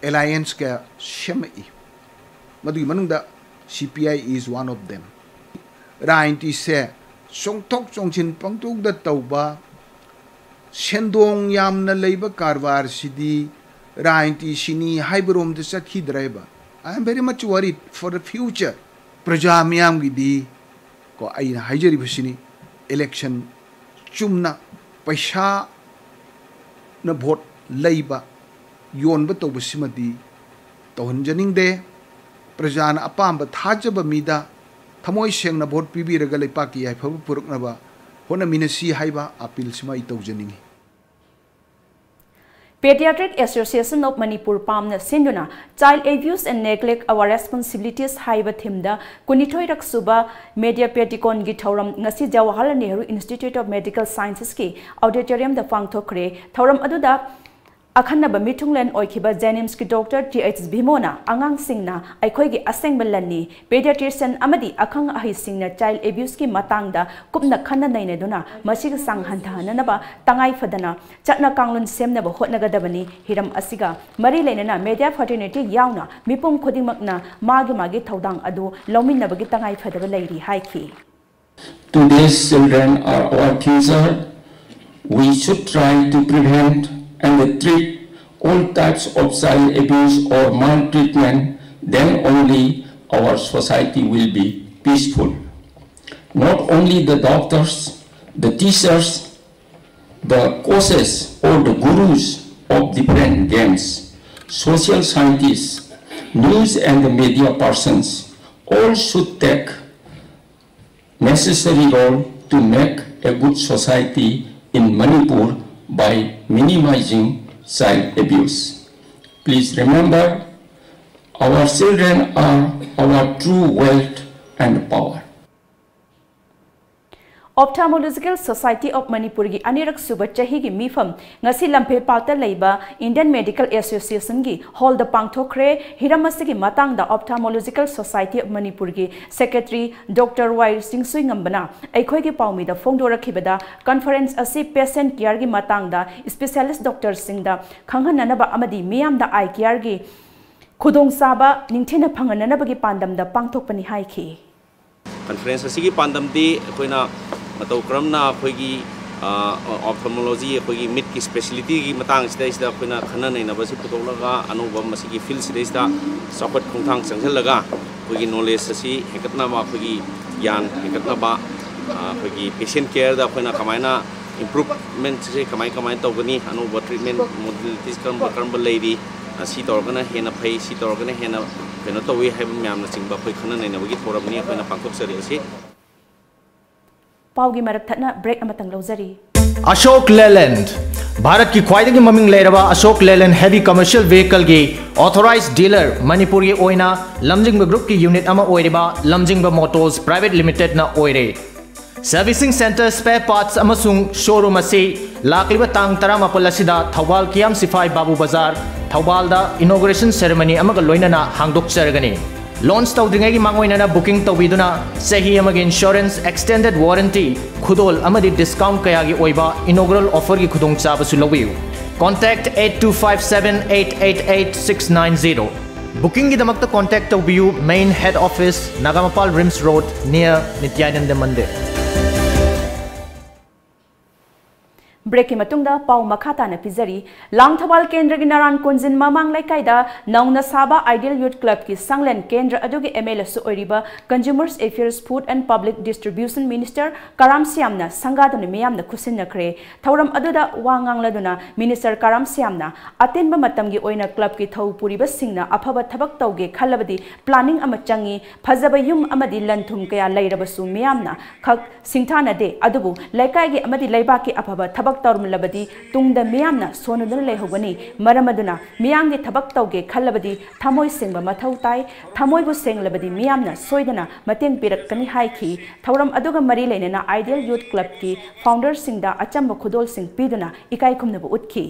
alliance ꯀꯌꯥ ꯁꯦꯝꯃꯛꯏ꯫ ꯃꯗꯨꯒꯤ ꯃꯅꯨꯡꯗ CPI is one of them꯫ ꯔꯥꯖꯅꯤꯇꯤꯁꯦ ꯆꯣꯡꯊꯣꯛ ꯆꯣꯡꯁꯤꯟ ꯄꯪꯇꯧꯗ ꯇꯧꯕ, ꯁꯦꯟꯗꯣꯡ ꯌꯥꯝꯅ ꯂꯩꯕ ꯀꯔꯕꯥꯔꯁꯤꯗꯤ ꯔꯥꯖꯅꯤꯇꯤꯁꯤꯅꯤ ꯍꯥꯏꯕꯔꯣꯝꯗ ꯆꯠꯈꯤꯗ꯭ꯔꯦꯕ꯫ I am very much worried for the future꯫ ꯄ꯭ꯔꯖꯥ ꯃꯤꯌꯥꯝꯒꯤꯗꯤ ꯀꯣ, ꯑꯩꯅ ꯍꯥꯏꯖꯔꯤꯕꯁꯤꯅꯤ, election ꯆꯨꯝꯅ ꯄꯩꯁꯥꯅ vote ꯂꯩꯕ, ꯌꯣꯟꯕ ꯇꯧꯕꯁꯤꯃꯗꯤ ꯇꯧꯍꯟꯖꯅꯤꯡꯗꯦ꯫ ꯄ꯭ꯔꯖꯥꯅ ꯑꯄꯥꯝꯕ ꯊꯥꯖꯕ ꯃꯤꯗ ꯊꯃꯣꯏ ꯁꯦꯡꯅ ꯚꯣꯠ ꯄꯤꯕꯤꯔꯒ ꯂꯩꯄꯥꯛꯀꯤ ꯌꯥꯏꯐꯕ ꯄꯨꯔꯛꯅꯕ ꯍꯣꯠꯅꯃꯤꯟꯅꯁꯤ ꯍꯥꯏꯕ ꯑꯄꯤꯜꯁꯤꯃ ꯑꯩ ꯇꯧꯖꯅꯤꯡꯏ꯫ Pediatric Association of Manipur, ꯄꯥꯝꯅ ꯁꯤꯟꯗꯨꯅ Child Abuse and Neglect, Our Responsibilities ꯍꯥꯏꯕ ꯊꯤꯝꯗ ꯀꯨꯟꯅꯤꯊꯣꯏꯔꯛ ꯁꯨꯕ ꯃꯦꯗꯤꯌꯥ ꯄꯦꯇꯤꯀꯣꯟꯒꯤ ꯊꯧꯔꯝ ꯉꯁꯤ Jawaharlal Nehru institute of medical ꯁꯥꯏꯟꯁꯦꯁꯀꯤ ꯑꯣꯗꯤꯇꯣꯔꯤꯌꯝꯗ ꯄꯥꯡꯊꯣꯛꯈ꯭ꯔꯦ꯫ ꯊꯧꯔꯝ ꯑꯗꯨꯗ ꯑꯈꯟꯅꯕ ꯃꯤꯊꯨꯡꯂꯦꯟ ꯑꯣꯏꯈꯤꯕ ꯖꯦꯅꯤꯝꯁꯀꯤ ꯗꯣꯛꯇꯔ ꯇꯤ ꯑꯩꯆ ꯚꯤꯃꯣꯅ ꯑꯉꯥꯡꯁꯤꯡꯅ ꯑꯩꯈꯣꯏꯒꯤ ꯑꯁꯦꯡꯕ ꯂꯟꯅꯤ, ꯄꯦꯗꯤꯌꯥꯇ꯭ꯔꯤꯁꯤꯌꯟ ꯑꯃꯗꯤ ꯑꯈꯪ ꯑꯍꯩꯁꯤꯡꯅ ꯆꯥꯏꯜ ꯑꯦꯕ꯭ꯌꯨꯁꯀꯤ ꯃꯇꯥꯡꯗ ꯀꯨꯞꯅ ꯈꯟꯅ ꯅꯩꯅꯗꯨꯅ ꯃꯁꯤꯒꯤ ꯆꯥꯡ ꯍꯟꯊꯍꯟꯅꯅꯕ ꯇꯉꯥꯏ ꯐꯗꯅ ꯆꯠꯅ ꯀꯥꯡꯂꯣꯟ ꯁꯦꯝꯅꯕ ꯍꯣꯠꯅꯒꯗꯕꯅꯤ꯫ ꯍꯤꯔꯝ ꯑꯁꯤꯒ ꯃꯔꯤ ꯂꯩꯅꯅ ꯃꯦꯗꯤꯌꯥ ꯐ꯭ꯔꯦꯇꯔꯅꯤꯇꯤ ꯌꯥꯎꯅ ꯃꯤꯄꯨꯝ ꯈꯨꯗꯤꯡꯃꯛꯅ ꯃꯥꯒꯤ ꯃꯥꯒꯤ ꯊꯧꯗꯥꯡ ꯑꯗꯨ ꯂꯧꯃꯤꯟꯅꯕꯒꯤ ꯇꯉꯥꯏ ꯐꯗꯕ ꯂꯩꯔꯤ ꯍꯥꯏꯈꯤ꯫ Today's children are our future. We should try to prevent and treat all types of child abuse or maltreatment, then only our society will be peaceful. Not only the doctors, the teachers, the coaches or the gurus of different games, social scientists, news and the media persons, all should take necessary role to make a good society in Manipur by minimizing child abuse. Please remember, our children are our true wealth and power. Ophthalmological Society of ꯃꯅꯤꯄꯨꯔꯒꯤ ꯑꯅꯤꯔꯛ ꯁꯨꯕ ꯆꯍꯤꯒꯤ ꯃꯤꯐꯝ ꯉꯁꯤ ꯂꯝꯐꯦꯜꯄꯥꯠꯇ ꯂꯩꯕ Indian Medical Associationꯒꯤ ꯍꯣꯜꯗ ꯄꯥꯡꯊꯣꯛꯈ꯭ꯔꯦ꯫ ꯍꯤꯔꯝ ꯑꯁꯤꯒꯤ ꯃꯇꯥꯡꯗ Ophthalmological Society of ꯃꯅꯤꯄꯨꯔꯒꯤ ꯁꯦꯀ꯭ꯔꯦꯇꯔꯤ ꯗꯣꯛꯇꯔ ꯋꯥꯏ ꯆꯤꯡꯁꯨꯏꯉꯝꯕꯅ ꯑꯩꯈꯣꯏꯒꯤ ꯄꯥꯎꯃꯤꯗ ꯐꯣꯡꯗꯣꯔꯛꯈꯤꯕꯗ, ꯀꯟꯐꯔꯦꯟꯁ ꯑꯁꯤ ꯄꯦꯁꯦꯟꯠ ꯀꯤꯌꯔꯒꯤ ꯃꯇꯥꯡꯗ ꯏꯁꯄꯤꯁꯤꯌꯦꯂꯤꯁ꯭ꯠ ꯗꯣꯛꯇꯔꯁꯤꯡꯗ ꯈꯪꯍꯟꯅꯅꯕ ꯑꯃꯗꯤ ꯃꯤꯌꯥꯝꯗ ꯑꯥꯏ ꯀꯤꯌꯔꯒꯤ ꯈꯨꯗꯣꯡꯆꯥꯕ ꯅꯤꯡꯊꯤꯅ ꯐꯪꯍꯟꯅꯅꯕꯒꯤ ꯄꯥꯟꯗꯝꯗ ꯄꯥꯡꯊꯣꯛꯄꯅꯤ ꯍꯥꯏꯈꯤ꯫ ꯀꯟꯐꯔꯦꯟꯁ ꯑꯁꯤꯒꯤ ꯄꯥꯟꯗꯝꯗꯤ ꯑꯩꯈꯣꯏꯅ ꯃꯇꯧ ꯀꯔꯝꯅ ꯑꯩꯈꯣꯏꯒꯤ ꯑꯣꯞꯊꯜꯃꯣꯂꯣꯖꯤ, ꯑꯩꯈꯣꯏꯒꯤ ꯃꯤꯠꯀꯤ ꯁ꯭ꯄꯦꯁꯤꯌꯦꯂꯤꯇꯤꯒꯤ ꯃꯇꯥꯡꯁꯤꯗꯩꯁꯤꯗ ꯑꯩꯈꯣꯏꯅ ꯈꯟꯅ ꯅꯩꯅꯕꯁꯤ ꯄꯨꯊꯣꯛꯂꯒ ꯑꯅꯧꯕ ꯃꯁꯤꯒꯤ ꯐꯤꯜꯁꯤꯗꯩꯁꯤꯗ ꯆꯥꯎꯈꯠ ꯈꯣꯡꯊꯥꯡ ꯆꯪꯁꯤꯜꯂꯒ ꯑꯩꯈꯣꯏꯒꯤ ꯅꯣꯂꯦꯖ ꯑꯁꯤ ꯍꯦꯟꯒꯠꯅꯕ, ꯑꯩꯈꯣꯏꯒꯤ ꯒ꯭ꯌꯥꯟ ꯍꯦꯟꯒꯠꯅꯕ, ꯑꯩꯈꯣꯏꯒꯤ ꯄꯦꯁꯦꯟ ꯀꯤꯌꯔꯗ ꯑꯩꯈꯣꯏꯅ ꯀꯃꯥꯏꯅ ꯏꯝꯄ꯭ꯔꯨꯞꯃꯦꯟꯁꯦ ꯀꯃꯥꯏ ꯀꯃꯥꯏꯅ ꯇꯧꯒꯅꯤ, ꯑꯅꯧꯕ ꯇ꯭ꯔꯤꯠꯃꯦꯟ ꯃꯣꯗꯦꯂꯤꯇꯤꯁ ꯀꯔꯝꯕ ꯀꯔꯝꯕ ꯂꯩꯔꯤ, ꯁꯤ ꯇꯧꯔꯒꯅ ꯍꯦꯟꯅ ꯐꯩ, ꯁꯤ ꯇꯧꯔꯒꯅ ꯍꯦꯟꯅ ꯀꯩꯅꯣ ꯇꯧꯏ ꯍꯥꯏꯕ ꯃꯌꯥꯝꯅꯆꯤꯡꯕ ꯑꯩꯈꯣꯏ ꯈꯟꯅ ꯅꯩꯅꯕꯒꯤ ꯊꯧꯔꯝꯅꯤ ꯑꯩꯈꯣꯏꯅ ꯄꯥꯡꯊꯣꯛꯆꯔꯤꯕꯁꯤ꯫ ꯄꯥꯎꯒꯤ ꯃꯔꯛ ꯊꯠꯅ break ꯑꯃꯇꯪ ꯂꯧꯖꯔꯤ꯫ ꯑꯁꯣꯛ ꯂꯦꯂꯦꯟ, ꯚꯥꯔꯠꯀꯤ ꯈ꯭ꯋꯥꯏꯗꯒꯤ ꯃꯃꯤꯡ ꯂꯩꯔꯕ ꯑꯁꯣꯛ ꯂꯦꯂꯦꯟ heavy commercial vehicleꯒꯤ authorized dealer, ꯃꯅꯤꯄꯨꯔꯒꯤ ꯑꯣꯏꯅ ꯂꯝꯖꯤꯡꯕ groupꯀꯤ unit ꯑꯃ ꯑꯣꯏꯔꯤꯕ ꯂꯝꯖꯤꯡꯕ Motors Private Limitedꯅ ꯑꯣꯏꯔꯦ꯫ Servicing center, spare parts ꯑꯃꯁꯨꯡ showroom ꯑꯁꯤ ꯂꯥꯛꯂꯤꯕ ꯇꯥꯡ ꯇꯔꯥꯃꯥꯄꯜ ꯑꯁꯤꯗ ꯊꯧꯕꯥꯜ ꯀꯤꯌꯥꯝ ꯁꯤꯐꯥꯏ ꯕꯥꯕꯨ ꯕꯖꯥꯔ, ꯊꯧꯕꯥꯜꯗ inauguration ceremony ꯑꯃꯒ ꯂꯣꯏꯅꯅ ꯍꯥꯡꯗꯣꯛꯆꯔꯒꯅꯤ꯫ Launch ꯇꯧꯗ꯭ꯔꯤꯉꯩꯒꯤ ꯃꯥꯡꯑꯣꯏꯅꯅ booking ꯇꯧꯕꯤꯗꯨꯅ ꯆꯍꯤ ꯑꯃꯒꯤ insurance, extended warranty, ꯈꯨꯗꯣꯜ ꯑꯃꯗꯤ discount ꯀꯌꯥꯒꯤ ꯑꯣꯏꯕ inaugural offerꯒꯤ ꯈꯨꯗꯣꯡꯆꯥꯕꯁꯨ ꯂꯧꯕꯤꯌꯨ꯫ Contact eight two five seven eight eight eight six nine zero꯫ Bookingꯒꯤꯗꯃꯛꯇ contact ꯇꯧꯕꯤꯌꯨ Main Head Office, Nagampal RIMS Road, near ꯅꯤꯇ꯭ꯌꯥꯅꯟꯗ ꯃꯟꯗꯤꯔ꯫ Breakꯀꯤ ꯃꯇꯨꯡꯗ ꯄꯥꯎ ꯃꯈꯥ ꯇꯥꯅ ꯄꯤꯖꯔꯤ꯫ ꯂꯥꯡꯊꯧꯕꯥꯜ ꯀꯦꯟꯗ꯭ꯔꯒꯤ ꯅꯔꯥꯟ ꯀꯣꯟꯖꯤꯟ ꯃꯃꯥꯡ ꯂꯩꯀꯥꯏꯗ ꯅꯧꯅ ꯁꯥꯕ Ideal Youth Clubꯀꯤ ꯁꯪꯂꯦꯟ ꯀꯦꯟꯗ꯭ꯔ ꯑꯗꯨꯒꯤ MLAꯁꯨ ꯑꯣꯏꯔꯤꯕ Consumers Affairs, Food and Public Distribution Minister ꯀꯔꯥꯝ ꯁ꯭ꯌꯥꯝꯅ ꯁꯪꯒꯥꯗꯨꯅ ꯃꯤꯌꯥꯝꯅ ꯈꯨꯠꯁꯤꯟꯅꯈ꯭ꯔꯦ꯫ ꯊꯧꯔꯝ ꯑꯗꯨꯗ ꯋꯥ ꯉꯥꯡꯂꯗꯨꯅ Minister ꯀꯔꯥꯝ ꯁ꯭ꯌꯥꯝꯅ ꯑꯇꯦꯟꯕ ꯃꯇꯝꯒꯤ ꯑꯣꯏꯅ clubꯀꯤ ꯊꯧ ꯄꯨꯔꯤꯕꯁꯤꯡꯅ ꯑꯐꯕ ꯊꯕꯛ ꯇꯧꯒꯦ ꯈꯜꯂꯕꯗꯤ planning ꯑꯃ ꯆꯪꯏ, ꯐꯖꯕ ꯌꯨꯝ ꯑꯃꯗꯤ ꯂꯟ ꯊꯨꯝ ꯀꯌꯥ ꯂꯩꯔꯕꯁꯨ ꯃꯤꯌꯥꯝꯅ ꯈꯛ ꯁꯤꯡꯊꯥꯅꯗꯦ, ꯑꯗꯨꯕꯨ ꯂꯩꯀꯥꯏꯒꯤ ꯑꯃꯗꯤ ꯂꯩꯕꯥꯛꯀꯤ ꯑꯐꯕ ꯊꯕꯛ ꯇꯧꯔꯝꯂꯕꯗꯤ ꯇꯨꯡꯗ ꯃꯤꯌꯥꯝꯅ ꯁꯣꯟꯅꯗꯨꯅ ꯂꯩꯍꯧꯒꯅꯤ꯫ ꯃꯔꯝ ꯑꯗꯨꯅ ꯃꯤꯌꯥꯝꯒꯤ ꯊꯕꯛ ꯇꯧꯒꯦ ꯈꯜꯂꯕꯗꯤ ꯊꯃꯣꯏ ꯁꯦꯡꯕ ꯃꯊꯧ ꯇꯥꯏ꯫ ꯊꯃꯣꯏꯕꯨ ꯁꯦꯡꯂꯕꯗꯤ ꯃꯤꯌꯥꯝꯅ ꯁꯣꯏꯗꯅ ꯃꯇꯦꯡ ꯄꯤꯔꯛꯀꯅꯤ ꯍꯥꯏꯈꯤ꯫ ꯊꯧꯔꯝ ꯑꯗꯨꯒ ꯃꯔꯤ ꯂꯩꯅꯅ Ideal Youth Clubꯀꯤ founderꯁꯤꯡꯗ ꯑꯆꯝꯕ ꯈꯨꯗꯣꯜꯁꯤꯡ ꯄꯤꯗꯨꯅ ꯏꯀꯥꯏ ꯈꯨꯝꯅꯕ ꯎꯠꯈꯤ꯫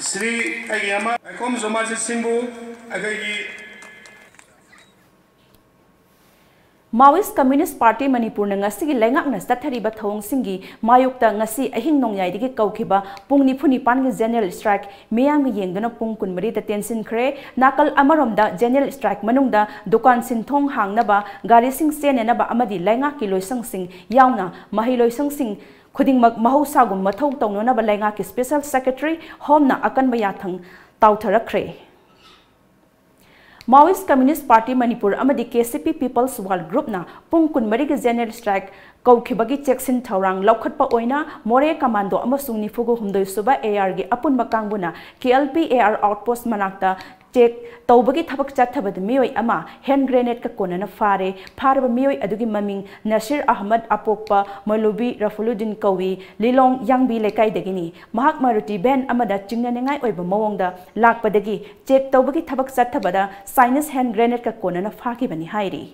ꯁ꯭ꯔꯤ ꯑꯩꯒꯤ ꯑꯃ ꯂꯩꯈꯣꯝ ꯖꯣꯃꯥꯖꯤꯠ ꯁꯤꯡꯕꯨ ꯑꯩꯈꯣꯏꯒꯤ Maoist Communist Party ꯃꯅꯤꯄꯨꯔꯅ ꯉꯁꯤꯒꯤ ꯂꯩꯉꯥꯛꯅ ꯆꯠꯊꯔꯤꯕ ꯊꯧꯑꯣꯡꯁꯤꯡꯒꯤ ꯃꯥꯌꯣꯛꯇ ꯉꯁꯤ ꯑꯍꯤꯡ ꯅꯣꯡꯌꯥꯏꯗꯒꯤ ꯀꯧꯈꯤꯕ ꯄꯨꯡ ꯅꯤꯐꯨ ꯅꯤꯄꯥꯟꯒꯤ general strike ꯃꯤꯌꯥꯝꯒꯤ ꯌꯦꯡꯗꯨꯅ ꯄꯨꯡ ꯀꯨꯟꯃꯔꯤꯗ ꯇꯦꯟꯁꯤꯟꯈ꯭ꯔꯦ꯫ ꯅꯥꯀꯜ ꯑꯃꯔꯣꯝꯗ general strike ꯃꯅꯨꯡꯗ ꯗꯨꯀꯥꯟ ꯁꯤꯟꯊꯣꯡ ꯍꯥꯡꯅꯕ, ꯒꯥꯔꯤꯁꯤꯡ ꯆꯦꯟꯅꯅꯕ ꯑꯃꯗꯤ ꯂꯩꯉꯥꯛꯀꯤ ꯂꯣꯏꯁꯪꯁꯤꯡ ꯌꯥꯎꯅ ꯃꯍꯩ ꯂꯣꯏꯁꯪꯁꯤꯡ ꯈꯨꯗꯤꯡꯃꯛ ꯃꯍꯧꯁꯥꯒꯨꯝ ꯃꯊꯧ ꯇꯧꯅꯅꯕ ꯂꯩꯉꯥꯛꯀꯤ Special Secretary ꯍꯣꯝꯅ ꯑꯀꯟꯕ ꯌꯥꯊꯪ ꯇꯥꯎꯊꯔꯛꯈ꯭ꯔꯦ꯫ Maoist Communist Party Manipur ꯑꯃꯗꯤ K C P People's War Groupꯅ ꯄꯨꯡ ꯀꯨꯟꯃꯔꯤꯒꯤ general strike ꯀꯧꯈꯤꯕꯒꯤ ꯆꯦꯛꯁꯤꯟ ꯊꯧꯔꯥꯡ ꯂꯧꯈꯠꯄ ꯑꯣꯏꯅ ꯃꯣꯔꯦ ꯀꯃꯥꯟꯗꯣ ꯑꯃꯁꯨꯡ ꯅꯤꯐꯨꯒ ꯍꯨꯝꯗꯣꯏ ꯁꯨꯕ A R ꯒꯤ ꯑꯄꯨꯟꯕ ꯀꯥꯡꯕꯨꯅ K L P A R outpost ꯃꯅꯥꯛꯇ check ꯇꯧꯕꯒꯤ ꯊꯕꯛ ꯆꯠꯊꯕꯗ ꯃꯤꯑꯣꯏ ꯑꯃ hand grenade ꯀ ꯀꯣꯟꯅꯅ ꯐꯥꯔꯦ꯫ ꯐꯥꯔꯕ ꯃꯤꯑꯣꯏ ꯑꯗꯨꯒꯤ ꯃꯃꯤꯡ ꯅꯁꯤꯔ ꯑꯍꯃꯗ ꯑꯄꯣꯛꯄ ꯃꯧꯂꯨꯕꯤ ꯔꯐꯨꯂꯨꯗꯤꯟ ꯀꯧꯏ, ꯂꯤꯂꯣꯡ ꯌꯥꯡꯕꯤ ꯂꯩꯀꯥꯏꯗꯒꯤꯅꯤ꯫ ꯃꯍꯥꯛ Maruti van ꯑꯃꯗ ꯆꯤꯡꯅꯅꯤꯡꯉꯥꯏ ꯑꯣꯏꯕ ꯃꯑꯣꯡꯗ ꯂꯥꯛꯄꯗꯒꯤ check ꯇꯧꯕꯒꯤ ꯊꯕꯛ ꯆꯠꯊꯕꯗ Chinese hand grenade ꯀ ꯀꯣꯟꯅꯅ ꯐꯥꯈꯤꯕꯅꯤ ꯍꯥꯏꯔꯤ꯫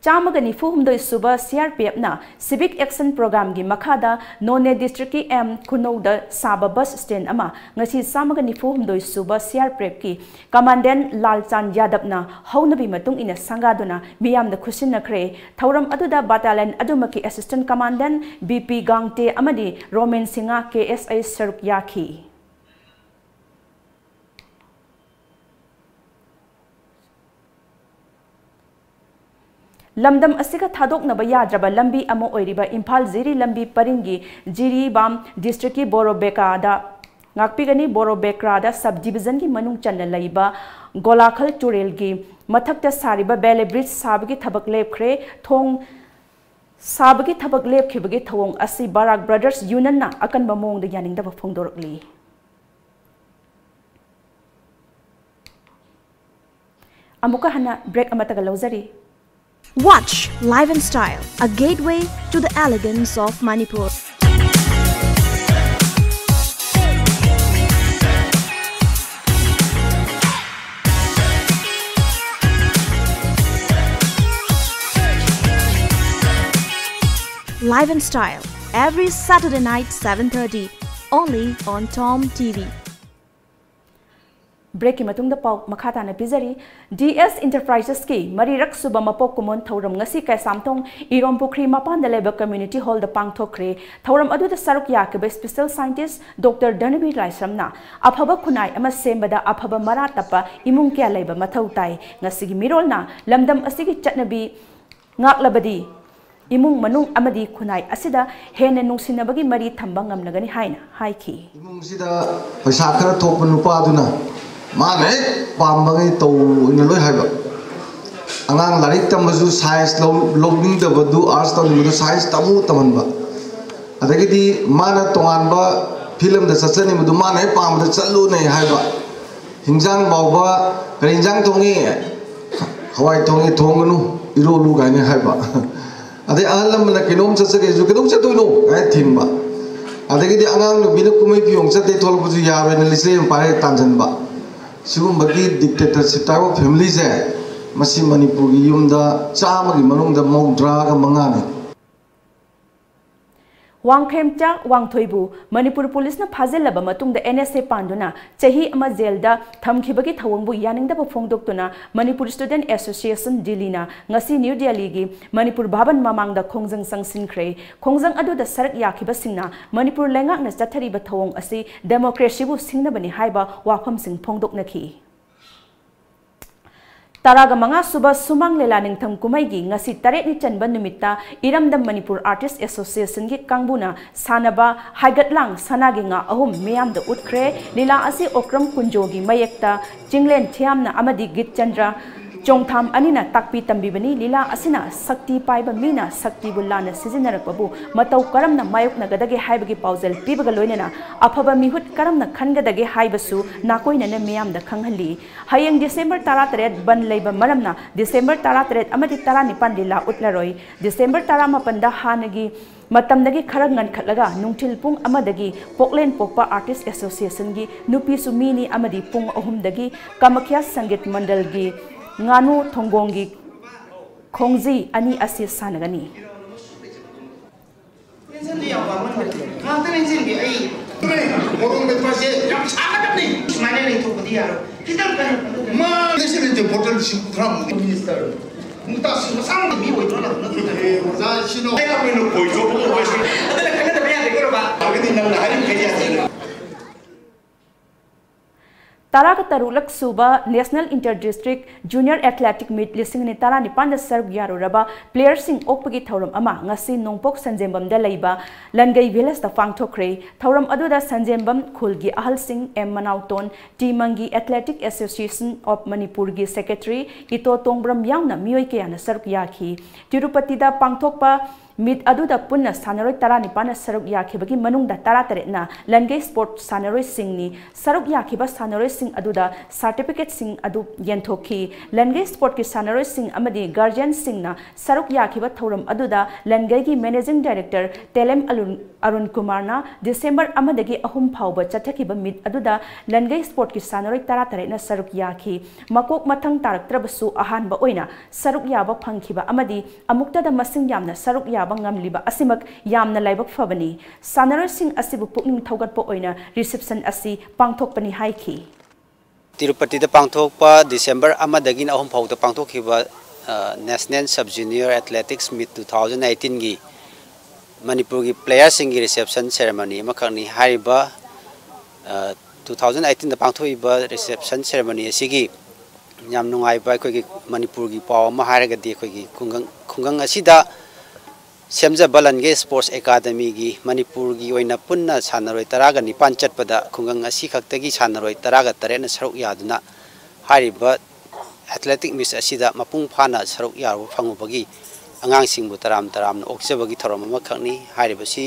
ꯆꯥꯝꯃꯒ ꯅꯤꯐꯨ ꯍꯨꯝꯗꯣꯏ ꯁꯨꯕ C R P F ꯅ Civic Action Program ꯒꯤ ꯃꯈꯥꯗ ꯅꯣꯅꯦ district ꯀꯤ M ꯈꯨꯅꯧꯗ ꯁꯥꯕ bus stand ꯑꯃ ꯉꯁꯤ ꯆꯥꯝꯃꯒ ꯅꯤꯐꯨ ꯍꯨꯝꯗꯣꯏ ꯁꯨꯕ C R P F ꯀꯤ Commandant ꯂꯥꯜꯆꯥꯟ ꯌꯥꯗꯕꯅ ꯍꯧꯅꯕꯤ ꯃꯇꯨꯡ ꯏꯟꯅ ꯁꯪꯒꯥꯗꯨꯅ ꯃꯤꯌꯥꯝꯗ ꯈꯨꯠꯁꯤꯟꯅꯈ꯭ꯔꯦ꯫ ꯊꯧꯔꯝ ꯑꯗꯨꯗ battalion ꯑꯗꯨꯃꯛꯀꯤ Assistant Commandant B P ꯒꯥꯡꯇꯦ ꯑꯃꯗꯤ Roman Singh K S I ꯁꯔꯨꯛ ꯌꯥꯈꯤ꯫ ꯂꯝꯗꯝ ꯑꯁꯤꯒ ꯊꯥꯗꯣꯛꯅꯕ ꯌꯥꯗ꯭ꯔꯕ ꯂꯝꯕꯤ ꯑꯃ ꯑꯣꯏꯔꯤꯕ ꯏꯝꯐꯥꯜ ꯖꯤꯔꯤ ꯂꯝꯕꯤ ꯄꯔꯤꯡꯒꯤ ꯖꯤꯔꯤꯕꯥꯝ district ꯀꯤ ꯕꯣꯔꯣꯕꯦꯀꯥꯗ ꯉꯥꯛꯄꯤꯒꯅꯤ꯫ ꯕꯣꯔꯣꯕꯦꯀ꯭ꯔꯥꯗ sub division ꯒꯤ ꯃꯅꯨꯡ ꯆꯟꯅ ꯂꯩꯕ ꯒꯣꯂꯥꯈꯜ ꯇꯨꯔꯦꯜꯒꯤ ꯃꯊꯛꯇ ꯁꯥꯔꯤꯕ Bailey bridge ꯁꯥꯕꯒꯤ ꯊꯕꯛ ꯂꯦꯞꯈ꯭ꯔꯦ꯫ ꯊꯣꯡ ꯁꯥꯕꯒꯤ ꯊꯕꯛ ꯂꯦꯞꯈꯤꯕꯒꯤ ꯊꯧꯑꯣꯡ ꯑꯁꯤ ꯕꯔꯥꯛ Brothers Union ꯅ ꯑꯀꯟꯕ ꯃꯑꯣꯡꯗ ꯌꯥꯅꯤꯡꯗꯕ ꯐꯣꯡꯗꯣꯔꯛꯂꯤ꯫ ꯑꯃꯨꯛꯀ ꯍꯟꯅ break ꯑꯃꯠꯇꯒ ꯂꯧꯖꯔꯤ꯫ Watch Life and Style, a gateway to the elegance of Manipur. Life and Style, every Saturday night, seven thirty, only on Tom T V. Break ꯀꯤ ꯃꯇꯨꯡꯗ ꯄꯥꯎ ꯃꯈꯥ ꯇꯥꯅ ꯄꯤꯖꯔꯤ꯫ D S Enterprises ꯀꯤ ꯃꯔꯤꯔꯛ ꯁꯨꯕ ꯃꯄꯣꯛ ꯀꯨꯝꯑꯣꯟ ꯊꯧꯔꯝ ꯉꯁꯤ ꯀꯩꯁꯥꯝꯊꯣꯡ ꯏꯔꯣꯝ ꯄꯨꯈ꯭ꯔꯤ ꯃꯄꯥꯟꯗ ꯂꯩꯕ community hall ꯗ ꯄꯥꯡꯊꯣꯛꯈ꯭ꯔꯦ꯫ ꯊꯧꯔꯝ ꯑꯗꯨꯗ ꯁꯔꯨꯛ ꯌꯥꯈꯤꯕ special scientist Doctor ꯙꯅꯕꯤꯔ ꯂꯥꯏꯁ꯭ꯔꯝꯅ ꯑꯐꯕ ꯈꯨꯟꯅꯥꯏ ꯑꯃ ꯁꯦꯝꯕꯗ ꯑꯐꯕ ꯃꯔꯥ ꯇꯞꯄ ꯏꯃꯨꯡ ꯀꯌꯥ ꯂꯩꯕ ꯃꯊꯧ ꯇꯥꯏ꯫ ꯉꯁꯤꯒꯤ ꯃꯤꯔꯣꯜꯅ ꯂꯝꯗꯝ ꯑꯁꯤꯒꯤ ꯆꯠꯅꯕꯤ ꯉꯥꯛꯂꯕꯗꯤ ꯏꯃꯨꯡ ꯃꯅꯨꯡ ꯑꯃꯗꯤ ꯈꯨꯟꯅꯥꯏ ꯑꯁꯤꯗ ꯍꯦꯟꯅ ꯅꯨꯡꯁꯤꯅꯕꯒꯤ ꯃꯔꯤ ꯊꯝꯕ ꯉꯝꯂꯒꯅꯤ ꯍꯥꯏꯅ ꯍꯥꯏꯈꯤ꯫ ꯏꯃꯨꯡꯁꯤꯗ ꯄꯩꯁꯥ ꯈꯔ ꯊꯣꯛꯄ ꯅꯨꯄꯥꯗꯨꯅ ꯃꯥꯅ ꯍꯦꯛ ꯄꯥꯝꯕꯉꯩ ꯇꯧꯅ ꯂꯣꯏ ꯍꯥꯏꯕ꯫ ꯑꯉꯥꯡ ꯂꯥꯏꯔꯤꯛ ꯇꯝꯕꯁꯨ ꯁꯥꯏꯟꯁ ꯂꯧꯅꯤꯡꯗꯕꯗꯨ ꯑꯥꯔꯠꯁ ꯇꯧꯅꯤꯡꯕꯗꯨ ꯁꯥꯏꯟꯁ ꯇꯝꯃꯨ ꯇꯝꯍꯟꯕ꯫ ꯑꯗꯒꯤꯗꯤ ꯃꯥꯅ ꯇꯣꯉꯥꯟꯕ ꯐꯤꯂꯝꯗ ꯆꯠꯆꯅꯤꯡꯕꯗꯨ ꯃꯥꯅ ꯍꯦꯛ ꯄꯥꯝꯕꯗ ꯆꯠꯂꯨꯅꯦ ꯍꯥꯏꯕ꯫ ꯍꯤꯟꯖꯥꯡ ꯐꯥꯎꯕ "ꯀꯔꯤ ꯍꯤꯟꯖꯥꯡ ꯊꯣꯡꯉꯤ?" "ꯍꯋꯥꯏ ꯊꯣꯡꯉꯤ, ꯊꯣꯡꯒꯅꯨ, ꯏꯔꯣꯜꯂꯨ" ꯀꯥꯏꯅ ꯍꯥꯏꯕ꯫ ꯑꯗꯩ ꯑꯍꯜ ꯂꯃꯟꯅ ꯀꯩꯅꯣꯝ ꯆꯠꯆꯒꯦꯁꯨ "ꯀꯩꯗꯧ ꯆꯠꯇꯣꯏꯅꯣ?" ꯍꯥꯏꯅ ꯊꯤꯡꯕ꯫ ꯑꯗꯒꯤꯗꯤ ꯑꯉꯥꯡ ꯅꯨꯄꯤꯅ ꯀꯨꯝꯍꯩ ꯐꯤꯌꯣꯡ ꯆꯠꯇꯦ ꯊꯣꯛꯂꯛꯄꯁꯨ ꯌꯥꯔꯣꯏꯅ ꯂꯤꯆꯩ ꯑꯃ ꯄꯥꯏꯔꯒ ꯇꯥꯟꯁꯤꯟꯕ꯫ ꯁꯤꯒꯨꯝꯕꯒꯤ dictatorship type of family ꯁꯦ ꯃꯁꯤ ꯃꯅꯤꯄꯨꯔꯒꯤ ꯌꯨꯝꯗ ꯆꯥꯝꯃꯒꯤ ꯃꯅꯨꯡꯗ ꯃꯧꯗ꯭ꯔꯥꯒ ꯃꯉꯥꯅꯤ꯫ ꯋꯥꯡꯈ꯭ꯔꯦꯝꯆꯥ ꯋꯥꯡꯊꯣꯏꯕꯨ ꯃꯅꯤꯄꯨꯔ ꯄꯨꯂꯤꯁꯅ ꯐꯥꯖꯤꯜꯂꯕ ꯃꯇꯨꯡꯗ ꯑꯦꯟ ꯑꯦꯁ ꯑꯦ ꯄꯥꯟꯗꯨꯅ ꯆꯍꯤ ꯑꯃ ꯖꯦꯜꯗ ꯊꯝꯈꯤꯕꯒꯤ ꯊꯧꯑꯣꯡꯕꯨ ꯌꯥꯅꯤꯡꯗꯕ ꯐꯣꯡꯗꯣꯛꯇꯨꯅ ꯃꯅꯤꯄꯨꯔ ꯁ꯭ꯇꯨꯗꯦꯟꯠ ꯑꯦꯁꯣꯁꯤꯌꯦꯁꯟ ꯗꯤꯜꯂꯤꯅ ꯉꯁꯤ ꯅ꯭ꯌꯨ ꯗꯤꯜꯂꯤꯒꯤ ꯃꯅꯤꯄꯨꯔ ꯚꯥꯕꯟ ꯃꯃꯥꯡꯗ ꯈꯣꯡꯖꯪ ꯆꯪꯁꯤꯟꯈ꯭ꯔꯦ꯫ ꯈꯣꯡꯖꯪ ꯑꯗꯨꯗ ꯁꯔꯨꯛ ꯌꯥꯈꯤꯕꯁꯤꯡꯅ ꯃꯅꯤꯄꯨꯔ ꯂꯩꯉꯥꯛꯅ ꯆꯠꯊꯔꯤꯕ ꯊꯧꯑꯣꯡ ꯑꯁꯤ ꯗꯦꯃꯣꯀ꯭ꯔꯦꯁꯤꯕꯨ ꯁꯤꯡꯅꯕꯅꯤ ꯍꯥꯏꯕ ꯋꯥꯐꯝꯁꯤꯡ ꯐꯣꯡꯗꯣꯛꯅꯈꯤ꯫ ꯇꯔꯥꯒ ꯃꯉꯥ ꯁꯨꯕ ꯁꯨꯃꯥꯡ ꯂꯤꯂꯥ ꯅꯤꯡꯊꯝ ꯀꯨꯝꯍꯩꯒꯤ ꯉꯁꯤ ꯇꯔꯦꯠꯅꯤ ꯆꯟꯕ ꯅꯨꯃꯤꯠꯇ ꯏꯔꯝꯗꯝ ꯃꯅꯤꯄꯨꯔ ꯑꯥꯔꯇꯤꯁ ꯑꯦꯁꯣꯁꯤꯌꯦꯁꯟꯒꯤ ꯀꯥꯡꯕꯨꯅ ꯁꯥꯟꯅꯕ ꯍꯥꯏꯒꯠꯂꯥꯡ ꯁꯅꯥꯒꯤ ꯉꯥ ꯑꯍꯨꯝ ꯃꯤꯌꯥꯝꯗ ꯎꯠꯈ꯭ꯔꯦ꯫ ꯂꯤꯂꯥ ꯑꯁꯤ ꯑꯣꯀ꯭ꯔꯝ ꯀꯨꯟꯖꯣꯒꯤ ꯃꯌꯦꯛꯇ ꯆꯤꯡꯂꯦꯟ ꯊꯤꯌꯥꯝꯅ ꯑꯃꯗꯤ ꯒꯤꯠꯆꯟꯗ꯭ꯔ ꯆꯣꯡꯊꯥꯝ ꯑꯅꯤꯅ ꯇꯥꯛꯄꯤ ꯇꯝꯕꯤꯕꯅꯤ꯫ ꯂꯤꯂꯥ ꯑꯁꯤꯅ ꯁꯛꯇꯤ ꯄꯥꯏꯕ ꯃꯤꯅ ꯁꯛꯇꯤꯕꯨ ꯂꯥꯟꯅ ꯁꯤꯖꯤꯟꯅꯔꯛꯄꯕꯨ ꯃꯇꯧ ꯀꯔꯝꯅ ꯃꯥꯌꯣꯛꯅꯒꯗꯒꯦ ꯍꯥꯏꯕꯒꯤ ꯄꯥꯎꯖꯦꯜ ꯄꯤꯕꯒ ꯂꯣꯏꯅꯅ ꯑꯐꯕ ꯃꯤꯍꯨꯠ ꯀꯔꯝꯅ ꯈꯟꯒꯗꯒꯦ ꯍꯥꯏꯕꯁꯨ ꯅꯥꯀꯣꯏꯅꯅ ꯃꯤꯌꯥꯝꯗ ꯈꯪꯍꯜꯂꯤ꯫ ꯍꯌꯦꯡ ꯗꯤꯁꯦꯝꯕꯔ ꯇꯔꯥꯇꯔꯦꯠ ꯕꯟ ꯂꯩꯕ ꯃꯔꯝꯅ ꯗꯤꯁꯦꯝꯕꯔ ꯇꯔꯥꯇꯔꯦꯠ ꯑꯃꯗꯤ ꯇꯔꯥꯅꯤꯄꯥꯟ ꯂꯤꯂꯥ ꯎꯠꯂꯔꯣꯏ꯫ ꯗꯤꯁꯦꯝꯕꯔ ꯇꯔꯥꯃꯥꯄꯟꯗ ꯍꯥꯟꯅꯒꯤ ꯃꯇꯝꯗꯒꯤ ꯈꯔ ꯉꯟꯈꯠꯂꯒ ꯅꯨꯡꯊꯤꯜ ꯄꯨꯡ ꯑꯃꯗꯒꯤ ꯄꯣꯛꯂꯦꯟ ꯄꯣꯛꯄ ꯑꯥꯔꯇꯤꯁ ꯑꯦꯁꯣꯁꯤꯌꯦꯁꯟꯒꯤ ꯅꯨꯄꯤꯁꯨ ꯃꯤꯅꯤ ꯑꯃꯗꯤ ꯄꯨꯡ ꯑꯍꯨꯝꯗꯒꯤ ꯀꯥꯃꯈ꯭ꯌꯥ ꯁꯪꯒꯤꯠ ꯃꯟꯗꯜꯒꯤ ꯉꯥꯅꯨ ꯊꯣꯡꯒꯣꯡꯒꯤ ꯈꯣꯡꯖꯤ ꯑꯅꯤ ꯑꯁꯤ ꯁꯥꯟꯅꯒꯅꯤ꯫ ꯇꯦꯟꯁꯟꯗꯤ ꯌꯥꯝ ꯋꯥꯃꯟꯕꯅꯤ꯫ ꯉꯥꯏꯍꯥꯛꯇꯪ ꯅꯤꯡꯁꯤꯡꯒꯦ ꯑꯩ꯫ ꯃꯣꯔꯣꯛ ꯃꯦꯠꯄꯁꯦ ꯌꯥꯝ ꯁꯥꯒꯗꯕꯅꯤ꯫ ꯁꯨꯃꯥꯏꯅ ꯂꯩꯊꯣꯛꯄꯗꯤ ꯌꯥꯔꯣꯏ꯫ ꯈꯤꯇꯪ ꯀꯟꯅ ꯀꯟꯅ꯫ ꯃꯥ ꯂꯤꯁꯤꯡ ꯅꯠꯇꯦ, ꯕꯣꯇꯜ ꯂꯤꯁꯤꯡ ꯀꯨꯟꯊ꯭ꯔꯥꯃꯨꯛ꯫ ꯃꯤꯅꯤꯁꯇꯔ ꯃꯨꯛꯇꯥ ꯁꯤꯡ ꯃꯁꯥꯃꯛꯇ ꯃꯤ ꯑꯣꯏꯗ꯭ꯔꯣ ꯅꯪ? ꯅꯠꯇꯦ꯫ ꯑꯦ, ꯑꯣꯖꯥ, ꯁꯤꯅꯣ꯫ ꯑꯩ ꯑꯃꯅ ꯀꯣꯏ ꯆꯣꯞꯄꯒ ꯑꯣꯏꯁꯤ꯫ ꯑꯗꯨꯅ ꯈꯟꯒꯗꯕ ꯌꯥꯗꯦꯀꯣ, ꯕꯕꯥ? ꯑꯗꯨꯗꯤ ꯅꯪꯅ ꯍꯥꯏꯔꯤꯕ ꯀꯩ ꯌꯥꯗꯦ? ꯇꯔꯥꯒ ꯇꯔꯨꯛꯂꯛ ꯁꯨꯕ National Inter District Junior Athletic Meet ꯂꯤꯁꯤꯡ ꯑꯅꯤ ꯇꯔꯥꯅꯤꯄꯥꯟꯗ ꯁꯔꯨꯛ ꯌꯥꯔꯨꯔꯕ playerꯁꯤꯡ ꯑꯣꯛꯄꯒꯤ ꯊꯧꯔꯝ ꯑꯃ ꯉꯁꯤ ꯅꯣꯡꯄꯣꯛ ꯁꯟꯖꯦꯝꯕꯝꯗ ꯂꯩꯕ ꯂꯟꯒꯩ villageꯇ ꯄꯥꯡꯊꯣꯛꯈ꯭ꯔꯦ꯫ ꯊꯧꯔꯝ ꯑꯗꯨꯗ ꯁꯟꯖꯦꯝꯕꯝ ꯈꯨꯜꯒꯤ ꯑꯍꯜꯁꯤꯡ, ꯑꯦꯝ ꯃꯅꯥꯎꯇꯣꯟ, ꯇꯤ ꯃꯪꯒꯤ Athletic Association of ꯃꯅꯤꯄꯨꯔꯒꯤ secretary ꯏꯇꯣ ꯇꯣꯡꯕ꯭ꯔꯝ ꯌꯥꯎꯅ ꯃꯤꯑꯣꯏ ꯀꯌꯥꯅ ꯁꯔꯨꯛ ꯌꯥꯈꯤ꯫ ꯇꯤꯔꯨꯄꯇꯤꯗ ꯄꯥꯡꯊꯣꯛꯄ meet ꯑꯗꯨꯗ ꯄꯨꯟꯅ ꯁꯥꯟꯅꯔꯣꯏ ꯇꯔꯥꯅꯤꯄꯥꯟꯅ ꯁꯔꯨꯛ ꯌꯥꯈꯤꯕꯒꯤ ꯃꯅꯨꯡꯗ ꯇꯔꯥꯇꯔꯦꯠꯅ ꯂꯟꯒꯩ sports ꯁꯥꯟꯅꯔꯣꯏꯁꯤꯡꯅꯤ꯫ ꯁꯔꯨꯛ ꯌꯥꯈꯤꯕ ꯁꯥꯟꯅꯔꯣꯏꯁꯤꯡ ꯑꯗꯨꯗ certificateꯁꯤꯡ ꯑꯗꯨ ꯌꯦꯟꯊꯣꯛꯈꯤ꯫ ꯂꯟꯒꯩ sportꯀꯤ ꯁꯥꯟꯅꯔꯣꯏꯁꯤꯡ ꯑꯃꯗꯤ guardianꯁꯤꯡꯅ ꯁꯔꯨꯛ ꯌꯥꯈꯤꯕ ꯊꯧꯔꯝ ꯑꯗꯨꯗ ꯂꯟꯒꯩꯒꯤ managing director ꯇꯦꯂꯦꯝ ꯑꯔꯨꯟ, ꯑꯔꯨꯟ ꯀꯨꯃꯥꯔꯅ ꯗꯤꯁꯦꯝꯕꯔ ꯑꯃꯗꯒꯤ ꯑꯍꯨꯝ ꯐꯥꯎꯕ ꯆꯠꯊꯈꯤꯕ meet ꯑꯗꯨꯗ ꯂꯟꯒꯩ sportꯀꯤ ꯁꯥꯟꯅꯔꯣꯏ ꯇꯔꯥꯇꯔꯦꯠꯅ ꯁꯔꯨꯛ ꯌꯥꯈꯤ꯫ ꯃꯀꯣꯛ ꯃꯊꯪ ꯇꯥꯔꯛꯇ꯭ꯔꯕꯁꯨ ꯑꯍꯥꯟꯕ ꯑꯣꯏꯅ ꯁꯔꯨꯛ ꯌꯥꯕ ꯐꯪꯈꯤꯕ ꯑꯃꯗꯤ ꯑꯃꯨꯛꯇꯗ ꯃꯁꯤꯡ ꯌꯥꯝꯅ ꯁꯔꯨꯛ ꯌꯥꯕ ꯉꯝꯂꯤꯕ ꯑꯁꯤꯃꯛ ꯌꯥꯝꯅ ꯂꯥꯏꯕꯛ ꯐꯕꯅꯤ꯫ ꯁꯥꯟꯅꯔꯣꯏꯁꯤꯡ ꯑꯁꯤꯕꯨ ꯄꯨꯛꯅꯤꯡ ꯊꯧꯒꯠꯄ ꯑꯣꯏꯅ reception ꯑꯁꯤ ꯄꯥꯡꯊꯣꯛꯄꯅꯤ ꯍꯥꯏꯈꯤ꯫ ꯇꯤꯔꯨꯄꯇꯤꯗ ꯄꯥꯡꯊꯣꯛꯄ ꯗꯤꯁꯦꯝꯕꯔ ꯑꯃꯗꯒꯤꯅ ꯑꯍꯨꯝ ꯐꯥꯎꯗ ꯄꯥꯡꯊꯣꯛꯈꯤꯕ, ꯑ, National Sub Junior Athletics Meet two thousand eighteenꯒꯤ ꯃꯅꯤꯄꯨꯔꯒꯤ playerꯁꯤꯡꯒꯤ reception ceremony ꯑꯃꯈꯛꯅꯤ꯫ ꯍꯥꯏꯔꯤꯕ, ꯑ, two thousand eighteenꯗ ꯄꯥꯡꯊꯣꯛꯏꯕ reception ceremony ꯑꯁꯤꯒꯤ ꯌꯥꯝ ꯅꯨꯡꯉꯥꯏꯕ ꯑꯩꯈꯣꯏꯒꯤ ꯃꯅꯤꯄꯨꯔꯒꯤ ꯄꯥꯎ ꯑꯃ ꯍꯥꯏꯔꯒꯗꯤ ꯑꯩꯈꯣꯏꯒꯤ ꯈꯨꯡꯒꯪ, ꯈꯨꯡꯒꯪ ꯑꯁꯤꯗ ꯁꯦꯝꯖꯕ ꯂꯟꯒꯩ sports academyꯒꯤ ꯃꯅꯤꯄꯨꯔꯒꯤ ꯑꯣꯏꯅ ꯄꯨꯟꯅ ꯁꯥꯟꯅꯔꯣꯏ ꯇꯔꯥꯒ ꯅꯤꯄꯥꯟ ꯆꯠꯄꯗ ꯈꯨꯡꯒꯪ ꯑꯁꯤ ꯈꯛꯇꯒꯤ ꯁꯥꯟꯅꯔꯣꯏ ꯇꯔꯥꯒ ꯇꯔꯦꯠꯅ ꯁꯔꯨꯛ ꯌꯥꯗꯨꯅ ꯍꯥꯏꯔꯤꯕ athletic meet ꯑꯁꯤꯗ ꯃꯄꯨꯡ ꯐꯥꯅ ꯁꯔꯨꯛ ꯌꯥꯕ ꯐꯪꯉꯨꯕꯒꯤ ꯑꯉꯥꯡꯁꯤꯡꯕꯨ ꯇꯔꯥꯝ ꯇꯔꯥꯝꯅ ꯑꯣꯛꯆꯕꯒꯤ ꯊꯧꯔꯝ ꯑꯃꯈꯛꯅꯤ꯫ ꯍꯥꯏꯔꯤꯕꯁꯤ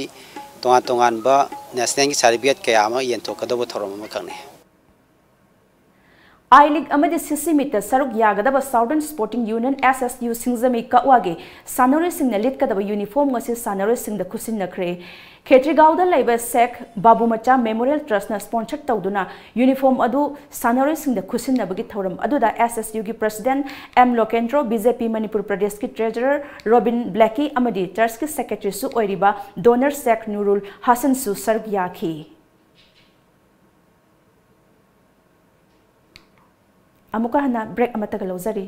ꯇꯣꯉꯥꯟ ꯇꯣꯉꯥꯟꯕ nationalꯒꯤ certificate ꯀꯌꯥ ꯑꯃ ꯌꯦꯟꯊꯣꯛꯀꯗꯧꯕ ꯊꯧꯔꯝ ꯑꯃꯈꯛꯅꯤ꯫ I League ꯑꯃꯗꯤ CC Meetꯇ ꯁꯔꯨꯛ ꯌꯥꯒꯗꯕ Southern Sporting Union, SSU, ꯁꯤꯡꯖꯃꯩ ꯀꯛꯋꯥꯒꯤ ꯁꯥꯟꯅꯔꯣꯏꯁꯤꯡꯅ ꯂꯤꯠꯀꯗꯕ uniform ꯑꯁꯤ ꯁꯥꯟꯅꯔꯣꯏꯁꯤꯡꯗ ꯈꯨꯠꯁꯤꯟꯅꯈ꯭ꯔꯦ꯫ ꯈꯦꯇ꯭ꯔꯤꯒꯥꯎꯗ ꯂꯩꯕ ꯁꯦꯈ ꯕꯥꯕꯨꯃꯆꯥ Memorial Trustꯅ sponsor ꯇꯧꯗꯨꯅ uniform ꯑꯗꯨ ꯁꯥꯟꯅꯔꯣꯏꯁꯤꯡꯗ ꯈꯨꯠꯁꯤꯟꯅꯕꯒꯤ ꯊꯧꯔꯝ ꯑꯗꯨꯗ SSUꯒꯤ president ꯑꯦꯝ ꯂꯣꯀꯦꯟꯗ꯭ꯔꯣ, BJP ꯃꯅꯤꯄꯨꯔ ꯄ꯭ꯔꯗꯦꯁꯀꯤ treasurer ꯔꯣꯕꯤꯟ ꯕ꯭ꯂꯦꯀꯤ ꯑꯃꯗꯤ trustꯀꯤ secretaryꯁꯨ ꯑꯣꯏꯔꯤꯕ donor ꯁꯦꯈ ꯅꯨꯔꯨꯜ ꯍꯁꯟꯁꯨ ꯁꯔꯨꯛ ꯌꯥꯈꯤ꯫ ꯑꯃꯨꯛꯀ ꯍꯟꯅ break ꯑꯃꯠꯇꯒ ꯂꯧꯖꯔꯤ꯫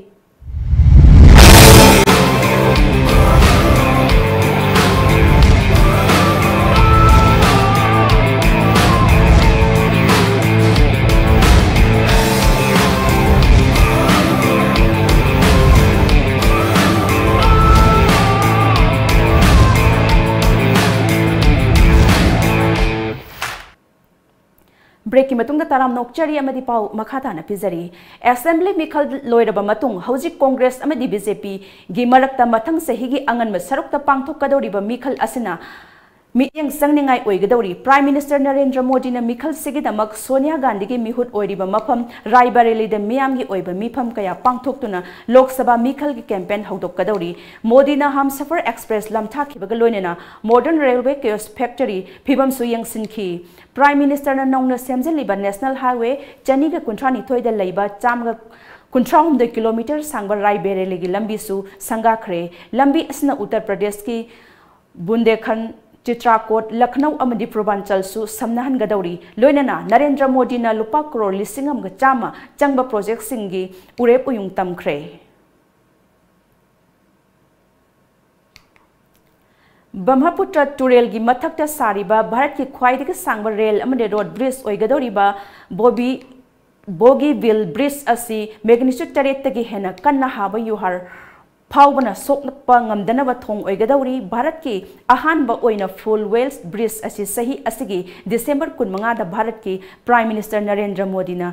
ꯕ꯭ꯔꯦꯛꯀꯤ ꯃꯇꯨꯡꯗ ꯇꯔꯥꯝꯅ ꯑꯣꯛꯆꯔꯤ ꯑꯃꯗꯤ ꯄꯥꯎ ꯃꯈꯥ ꯇꯥꯅ ꯄꯤꯖꯔꯤ꯫ ꯑꯦꯁꯦꯝꯕ꯭ꯂꯤ ꯃꯤꯈꯜ ꯂꯣꯏꯔꯕ ꯃꯇꯨꯡ ꯍꯧꯖꯤꯛ ꯀꯣꯡꯒ꯭ꯔꯦꯁ ꯑꯃꯗꯤ ꯕꯤ ꯖꯦ ꯄꯤꯒꯤ ꯃꯔꯛꯇ ꯃꯊꯪ ꯆꯍꯤꯒꯤ ꯑꯉꯟꯕ ꯁꯔꯨꯛꯇ ꯄꯥꯡꯊꯣꯛꯀꯗꯧꯔꯤꯕ ꯃꯤꯈꯜ ꯑꯁꯤꯅ ꯃꯤꯠꯌꯦꯡ ꯆꯪꯅꯤꯡꯉꯥꯏ ꯑꯣꯏꯒꯗꯧꯔꯤ꯫ ꯄ꯭ꯔꯥꯏꯝ ꯃꯤꯅꯤꯁꯇꯔ ꯅꯔꯦꯟꯗ꯭ꯔ ꯃꯣꯗꯤꯅ ꯃꯤꯈꯜꯁꯤꯒꯤꯗꯃꯛ ꯁꯣꯅꯤꯌꯥ ꯒꯥꯟꯙꯤꯒꯤ ꯃꯤꯍꯨꯠ ꯑꯣꯏꯔꯤꯕ ꯃꯐꯝ ꯔꯥꯏꯕꯔꯦꯂꯤꯗ ꯃꯤꯌꯥꯝꯒꯤ ꯑꯣꯏꯕ ꯃꯤꯐꯝ ꯀꯌꯥ ꯄꯥꯡꯊꯣꯛꯇꯨꯅ ꯂꯣꯛ ꯁꯚꯥ ꯃꯤꯈꯜꯒꯤ ꯀꯦꯝꯄꯦꯟ ꯍꯧꯗꯣꯛꯀꯗꯧꯔꯤ꯫ ꯃꯣꯗꯤꯅ ꯍꯥꯝꯁꯐꯔ ꯑꯦꯛꯁꯄ꯭ꯔꯦꯁ ꯂꯝꯊꯥꯈꯤꯕꯒ ꯂꯣꯏꯅꯅ ꯃꯣꯗꯔꯟ ꯔꯦꯜꯋꯦ ꯀꯤꯑꯣꯁ ꯐꯦꯛꯇꯔꯤ ꯐꯤꯕꯝꯁꯨ ꯌꯦꯡꯁꯤꯟꯈꯤ꯫ ꯄ꯭ꯔꯥꯏꯝ ꯃꯤꯅꯤꯁꯇꯔꯅ ꯅꯧꯅ ꯁꯦꯝꯖꯤꯜꯂꯤꯕ ꯅꯦꯁꯅꯦꯜ ꯍꯥꯏꯋꯦ ꯆꯅꯤꯒ ꯀꯨꯟꯊ꯭ꯔꯥꯅꯤꯊꯣꯏꯗ ꯂꯩꯕ ꯆꯥꯝꯃꯒ ꯀꯨꯟꯊ꯭ꯔꯥꯍꯨꯝꯗꯣꯏ ꯀꯤꯂꯣꯃꯤꯇꯔ ꯁꯥꯡꯕ ꯔꯥꯏꯕꯦꯔꯦꯂꯤꯒꯤ ꯂꯝꯕꯤꯁꯨ ꯁꯪꯒꯥꯈ꯭ꯔꯦ꯫ ꯂꯝꯕꯤ ꯑꯁꯤꯅ ꯎꯠꯇꯔ ꯄ꯭ꯔꯗꯦꯁꯀꯤ ꯕꯨꯟꯗꯦꯈꯟ, ꯆꯤꯇ꯭ꯔꯥꯀꯣꯠ, ꯂꯈꯅꯧ ꯑꯃꯗꯤ ꯄꯨꯔꯕꯥꯟꯆꯜꯁꯨ ꯁꯝꯅꯍꯟꯒꯗꯧꯔꯤ꯫ ꯂꯣꯏꯅꯅ ꯅꯔꯦꯟꯗ꯭ꯔ ꯃꯣꯗꯤꯅ ꯂꯨꯄꯥ ꯀ꯭ꯔꯣꯔ ꯂꯤꯁꯤꯡ ꯑꯃꯒ ꯆꯥꯝꯃ ꯆꯪꯕ ꯄ꯭ꯔꯣꯖꯦꯛꯁꯤꯡꯒꯤ ꯎꯔꯦꯞ ꯎꯌꯨꯡ ꯇꯝꯈ꯭ꯔꯦ꯫ ꯕ꯭ꯔꯍꯃꯄꯨꯇ꯭ꯔ ꯇꯨꯔꯦꯜꯒꯤ ꯃꯊꯛꯇ ꯁꯥꯔꯤꯕ ꯚꯥꯔꯠꯀꯤ ꯈ꯭ꯋꯥꯏꯗꯒꯤ ꯁꯥꯡꯕ ꯔꯦꯜ ꯑꯃꯗꯤ ꯔꯣꯗ ꯕ꯭ꯔꯤꯖ ꯑꯣꯏꯒꯗꯧꯔꯤꯕ ꯕꯣꯕꯤ, ꯕꯣꯒꯤꯕꯤꯜ ꯕ꯭ꯔꯤꯖ ꯑꯁꯤ ꯃꯦꯒꯅꯤꯆꯨꯠ ꯇꯔꯦꯠꯇꯒꯤ ꯍꯦꯟꯅ ꯀꯟꯅ ꯍꯥꯕ ꯌꯨꯍꯥꯔ ꯐꯥꯎꯕꯅ ꯁꯣꯛꯄ ꯉꯝꯗꯅꯕ ꯊꯣꯡ ꯑꯣꯏꯒꯗꯧꯔꯤ꯫ ꯚꯥꯔꯠꯀꯤ ꯑꯍꯥꯟꯕ ꯑꯣꯏꯅ ꯐꯨꯜ ꯋꯦꯜꯁ ꯕ꯭ꯔꯤꯖ ꯑꯁꯤ ꯆꯍꯤ ꯑꯁꯤꯒꯤ ꯗꯤꯁꯦꯝꯕꯔ ꯀꯨꯟꯃꯉꯥꯗ ꯚꯥꯔꯠꯀꯤ ꯄ꯭ꯔꯥꯏꯝ ꯃꯤꯅꯤꯁꯇꯔ ꯅꯔꯦꯟꯗ꯭ꯔ ꯃꯣꯗꯤꯅ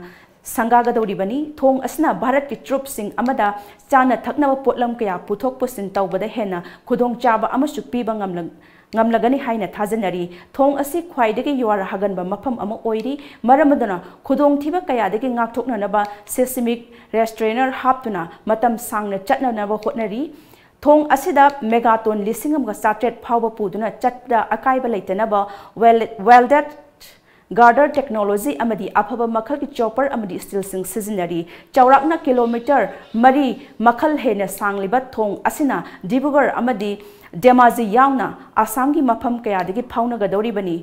ꯁꯪꯒꯥꯒꯗꯧꯔꯤꯕꯅꯤ꯫ ꯊꯣꯡ ꯑꯁꯤꯅ ꯚꯥꯔꯠꯀꯤ ꯇ꯭ꯔꯨꯞꯁꯤꯡ ꯑꯃꯗ ꯆꯥꯅ ꯊꯛꯅꯕ ꯄꯣꯠꯂꯝ ꯀꯌꯥ ꯄꯨꯊꯣꯛ ꯄꯨꯁꯤꯟ ꯇꯧꯕꯗ ꯍꯦꯟꯅ ꯈꯨꯗꯣꯡꯆꯥꯕ ꯑꯃꯁꯨ ꯄꯤꯕ ꯉꯝꯂ-, ꯉꯝꯂꯒꯅꯤ ꯍꯥꯏꯅ ꯊꯥꯖꯅꯔꯤ꯫ ꯊꯣꯡ ꯑꯁꯤ ꯈ꯭ꯋꯥꯏꯗꯒꯤ ꯌꯨꯍꯥꯔ ꯍꯥꯒꯟꯕ ꯃꯐꯝ ꯑꯃ ꯑꯣꯏꯔꯤ꯫ ꯃꯔꯝ ꯑꯗꯨꯅ ꯈꯨꯗꯣꯡꯊꯤꯕ ꯀꯌꯥꯗꯒꯤ ꯉꯥꯛꯊꯣꯛꯅꯅꯕ seismic restrainer ꯍꯥꯞꯇꯨꯅ ꯃꯇꯝ ꯁꯥꯡꯅ ꯆꯠꯅꯅꯕ ꯍꯣꯠꯅꯔꯤ꯫ ꯊꯣꯡ ꯑꯁꯤꯗ ꯃꯦꯒꯥꯇꯣꯟ ꯂꯤꯁꯤꯡ ꯑꯃꯒ ꯆꯥꯇ꯭ꯔꯦꯠ ꯐꯥꯎꯕ ꯄꯨꯗꯨꯅ ꯆꯠꯄꯗ ꯑꯀꯥꯏꯕ ꯂꯩꯇꯅꯕ ꯋꯦꯜ-, welded girder technology ꯑꯃꯗꯤ ꯑꯐꯕ ꯃꯈꯜꯒꯤ chopper ꯑꯃꯗꯤ ꯁ꯭ꯇꯤꯜꯁꯤꯡ ꯁꯤꯖꯤꯟꯅꯔꯤ꯫ ꯆꯥꯎꯔꯥꯛꯅ ꯀꯤꯂꯣꯃꯤꯇꯔ ꯃꯔꯤ ꯃꯈꯜ ꯍꯦꯟꯅ ꯁꯥꯡꯂꯤꯕ ꯊꯣꯡ ꯑꯁꯤꯅ ꯗꯤꯕ꯭ꯔꯨꯒꯔ ꯑꯃꯗꯤ ꯙꯦꯃꯥꯖꯤ ꯌꯥꯎꯅ ꯑꯁꯥꯝꯒꯤ ꯃꯐꯝ ꯀꯌꯥꯗꯒꯤ ꯐꯥꯎꯅꯒꯗꯧꯔꯤꯕꯅꯤ꯫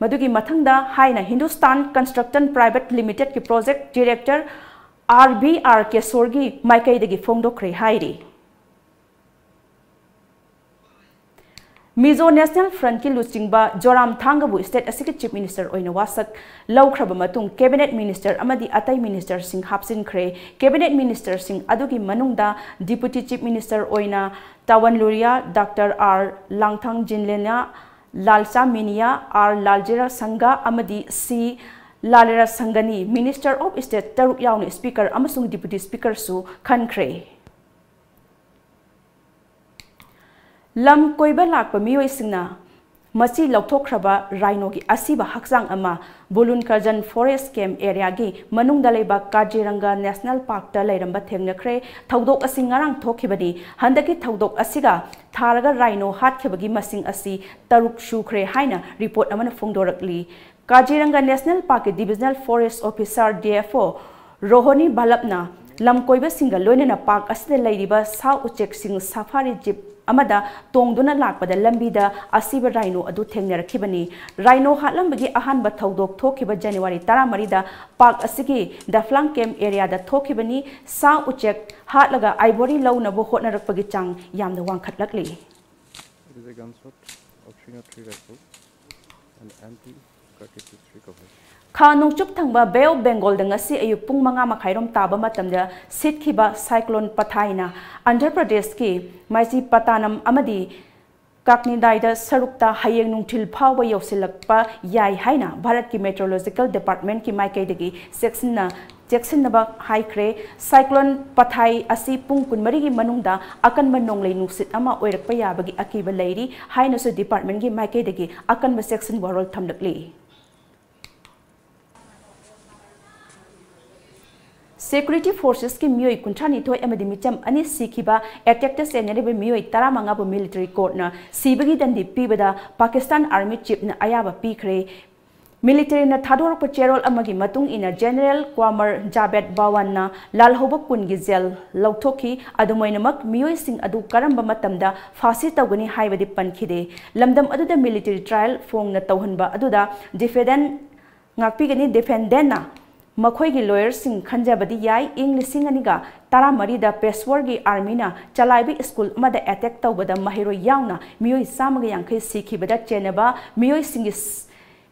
ꯃꯗꯨꯒꯤ ꯃꯊꯪꯗ ꯍꯥꯏꯅ ꯍꯤꯟꯗꯨꯁꯇꯥꯟ ꯀꯟꯁꯇ꯭ꯔꯛꯁꯟ ꯄ꯭ꯔꯥꯏꯚꯦꯠ ꯂꯤꯃꯤꯇꯦꯗꯀꯤ project director R B R ꯀꯦꯁꯣꯔꯒꯤ ꯃꯥꯏꯀꯩꯗꯒꯤ ꯐꯣꯡꯗꯣꯛꯈ꯭ꯔꯦ ꯍꯥꯏꯔꯤ꯫ ꯃꯤꯖꯣ ꯅꯦꯁꯅꯦꯜ ꯐ꯭ꯔꯟꯠꯀꯤ ꯂꯨꯆꯤꯡꯕ ꯖꯣꯔꯥꯝꯊꯥꯡꯒꯕꯨ ꯁ꯭ꯇꯦꯠ ꯑꯁꯤꯒꯤ ꯆꯤꯐ ꯃꯤꯅꯤꯁꯇꯔ ꯑꯣꯏꯅ ꯋꯥꯁꯛ ꯂꯧꯈ꯭ꯔꯕ ꯃꯇꯨꯡ ꯀꯦꯕꯤꯅꯦꯠ ꯃꯤꯅꯤꯁꯇꯔ ꯑꯃꯗꯤ ꯑꯇꯩ ꯃꯤꯅꯤꯁꯇꯔꯁꯤꯡ ꯍꯥꯞꯆꯤꯟꯈ꯭ꯔꯦ꯫ ꯀꯦꯕꯤꯅꯦꯠ ꯃꯤꯅꯤꯁꯇꯔꯁꯤꯡ ꯑꯗꯨꯒꯤ ꯃꯅꯨꯡꯗ ꯗꯤꯄꯨꯇꯤ ꯆꯤꯐ ꯃꯤꯅꯤꯁꯇꯔ ꯑꯣꯏꯅ ꯇꯥꯋꯟ ꯂꯨꯔꯤꯌꯥ, ꯗꯥꯛꯇꯔ ꯑꯥꯔ ꯂꯥꯡꯊꯥꯡ ꯖꯤꯟꯂꯦꯅꯥ, ꯂꯥꯜꯆꯥ ꯃꯤꯅꯤꯌꯥ, ꯑꯥꯔ ꯂꯥꯜꯖꯤꯔꯥ ꯁꯪꯒꯥ ꯑꯃꯗꯤ ꯁꯤ ꯂꯥꯂꯤꯔꯥ ꯁꯪꯒꯅꯤ꯫ Minister of State ꯇꯔꯨꯛ ꯌꯥꯎꯅ Speaker ꯑꯃꯁꯨꯡ Deputy Speakerꯁꯨ ꯈꯟꯈ꯭ꯔꯦ꯫ ꯂꯝ ꯀꯣꯏꯕ ꯂꯥꯛꯄ ꯃꯤꯑꯣꯏꯁꯤꯡꯅ ꯃꯆꯤ ꯂꯧꯊꯣꯛꯈ꯭ꯔꯕ rhinoꯒꯤ ꯑꯁꯤꯕ ꯍꯛꯆꯥꯡ ꯑꯃ ꯕꯨꯂꯨꯟ ꯀꯔꯖꯟ Forest Camp Areaꯒꯤ ꯃꯅꯨꯡꯗ ꯂꯩꯕ ꯀꯥꯖꯤꯔꯪꯒ National Parkꯇ ꯂꯩꯔꯝꯕ ꯊꯦꯡꯅꯈ꯭ꯔꯦ꯫ ꯊꯧꯗꯣꯛ ꯑꯁꯤ ꯉꯔꯥꯡ ꯊꯣꯛꯈꯤꯕꯅꯤ꯫ ꯍꯟꯗꯛꯀꯤ ꯊꯧꯗꯣꯛ ꯑꯁꯤꯒ ꯊꯥꯔꯒ rhino ꯍꯥꯠꯈꯤꯕꯒꯤ ꯃꯁꯤꯡ ꯑꯁꯤ ꯇꯔꯨꯛ ꯁꯨꯈ꯭ꯔꯦ ꯍꯥꯏꯅ report ꯑꯃꯅ ꯐꯣꯡꯗꯣꯔꯛꯂꯤ꯫ ꯀꯥꯖꯤꯔꯪꯒ National Parkꯀꯤ Divisional Forest Officer, D F O, ꯔꯣꯍꯣꯅꯤ ꯕꯥꯂꯞꯅ ꯂꯝꯀꯣꯏꯕꯁꯤꯡꯒ ꯂꯣꯏꯅꯅ park ꯑꯁꯤꯗ ꯂꯩꯔꯤꯕ ꯁꯥ ꯎꯆꯦꯛꯁꯤꯡ safari jeep ꯑꯃꯗ ꯇꯣꯡꯗꯨꯅ ꯂꯥꯛꯄꯗ ꯂꯝꯕꯤꯗ ꯑꯁꯤꯕ rhino ꯑꯗꯨ ꯊꯦꯡꯅꯔꯛꯈꯤꯕꯅꯤ꯫ Rhino ꯍꯥꯠꯂꯝꯕꯒꯤ ꯑꯍꯥꯟꯕ ꯊꯧꯗꯣꯛ ꯊꯣꯛꯈꯤꯕ January ꯇꯔꯥꯃꯔꯤꯗ park ꯑꯁꯤꯒꯤ Daflang Camp Areaꯗ ꯊꯣꯛꯈꯤꯕꯅꯤ꯫ ꯁꯥ ꯎꯆꯦꯛ ꯍꯥꯠꯂꯒ ivory ꯂꯧꯅꯕ ꯍꯣꯠꯅꯔꯛꯄꯒꯤ ꯆꯥꯡ ꯌꯥꯝꯅ ꯋꯥꯡꯈꯠꯂꯛꯂꯤ꯫ It is a gunshot of three oh three rifle and anti-narcotics recovery. ꯈꯥ ꯅꯣꯡꯆꯨꯞ ꯊꯪꯕ Bay of Bengalꯗ ꯉꯁꯤ ꯑꯌꯨꯛ ꯄꯨꯡ ꯃꯉꯥ ꯃꯈꯥꯏꯔꯣꯝ ꯇꯥꯕ ꯃꯇꯝꯗ ꯁꯤꯠꯈꯤꯕ cyclone ꯄꯊꯥꯏꯅ ꯑꯟꯙ꯭ꯔ ꯄ꯭ꯔꯗꯦꯁꯀꯤ ꯃꯥꯏꯖꯤꯄꯇꯥꯅꯝ ꯑꯃꯗꯤ ꯀꯥꯛꯅꯤꯗꯥꯏꯗ ꯁꯔꯨꯛꯇ ꯍꯌꯦꯡ ꯅꯨꯡꯊꯤꯜ ꯐꯥꯎꯕ ꯌꯧꯁꯤꯜꯂꯛꯄ ꯌꯥꯏ ꯍꯥꯏꯅ ꯚꯥꯔꯠꯀꯤ Meteorological Departmentꯀꯤ ꯃꯥꯏꯀꯩꯗꯒꯤ ꯆꯦꯛꯁꯤꯟꯅ ꯆꯦꯛꯁꯤꯟꯅꯕ ꯍꯥꯏꯈ꯭ꯔꯦ꯫ Cyclone ꯄꯊꯥꯏ ꯑꯁꯤ ꯄꯨꯡ ꯀꯨꯟꯃꯔꯤꯒꯤ ꯃꯅꯨꯡꯗ ꯑꯀꯟꯕ ꯅꯣꯡꯂꯩ ꯅꯨꯡꯁꯤꯠ ꯑꯃ ꯑꯣꯏꯔꯛꯄ ꯌꯥꯕꯒꯤ ꯑꯀꯤꯕ ꯂꯩꯔꯤ ꯍꯥꯏꯅꯁꯨ departmentꯀꯤ ꯃꯥꯏꯀꯩꯗꯒꯤ ꯑꯀꯟꯕ ꯆꯦꯛꯁꯤꯟ ꯋꯥꯔꯣꯜ ꯊꯝꯂꯛꯂꯤ꯫ Security forcesꯀꯤ ꯃꯤꯑꯣꯏ ꯀꯨꯟꯊ꯭ꯔꯥ ꯅꯤꯊꯣꯏ ꯑꯃꯗꯤ ꯃꯤꯆꯝ ꯑꯅꯤ ꯁꯤꯈꯤꯕ attackꯇ ꯆꯦꯟꯅꯔꯤꯕ ꯃꯤꯑꯣꯏ ꯇꯔꯥꯃꯉꯥꯕꯨ military courtꯅ ꯁꯤꯕꯒꯤ ꯗꯟꯗꯤ ꯄꯤꯕꯗ Pakistan Army chiefꯅ ꯑꯌꯥꯕ ꯄꯤꯈ꯭ꯔꯦ꯫ Militaryꯅ ꯊꯥꯗꯣꯔꯛꯄ ꯆꯦꯔꯣꯜ ꯑꯃꯒꯤ ꯃꯇꯨꯡ ꯏꯟꯅ General Qamar Javed Bhawanꯅ ꯂꯥꯜꯍꯧꯕ ꯀꯨꯟꯒꯤ jail ꯂꯧꯊꯣꯛꯈꯤ꯫ ꯑꯗꯨꯝ ꯑꯣꯏꯅꯃꯛ, ꯃꯤꯑꯣꯏꯁꯤꯡ ꯑꯗꯨ ꯀꯔꯝꯕ ꯃꯇꯝꯗ ꯐꯥꯁꯤ ꯇꯧꯒꯅꯤ ꯍꯥꯏꯕꯗꯤ ꯄꯟꯈꯤꯗꯦ꯫ ꯂꯝꯗꯝ ꯑꯗꯨꯗ military trial ꯐꯣꯡꯅ ꯇꯧꯍꯟꯕ ꯑꯗꯨꯗ defendant ꯉꯥꯛꯄꯤꯒꯅꯤ꯫ Defendantꯅ ꯃꯈꯣꯏꯒꯤ lawyerꯁꯤꯡ ꯈꯟꯖꯕꯗꯤ ꯌꯥꯏ꯫ ꯏꯪ ꯂꯤꯁꯤꯡ ꯑꯅꯤꯒ ꯇꯔꯥꯃꯔꯤꯗ ꯄꯦꯁꯋꯔꯒꯤ armyꯅ ꯆꯂꯥꯏꯕ school ꯑꯃꯗ attack ꯇꯧꯕꯗ ꯃꯍꯩꯔꯣꯏ ꯌꯥꯎꯅ ꯃꯤꯑꯣꯏ ꯆꯥꯝꯃꯒ ꯌꯥꯡꯈꯩ ꯁꯤꯈꯤꯕꯗ ꯆꯦꯟꯅꯕ ꯃꯤꯑꯣꯏꯁꯤꯡꯒꯤ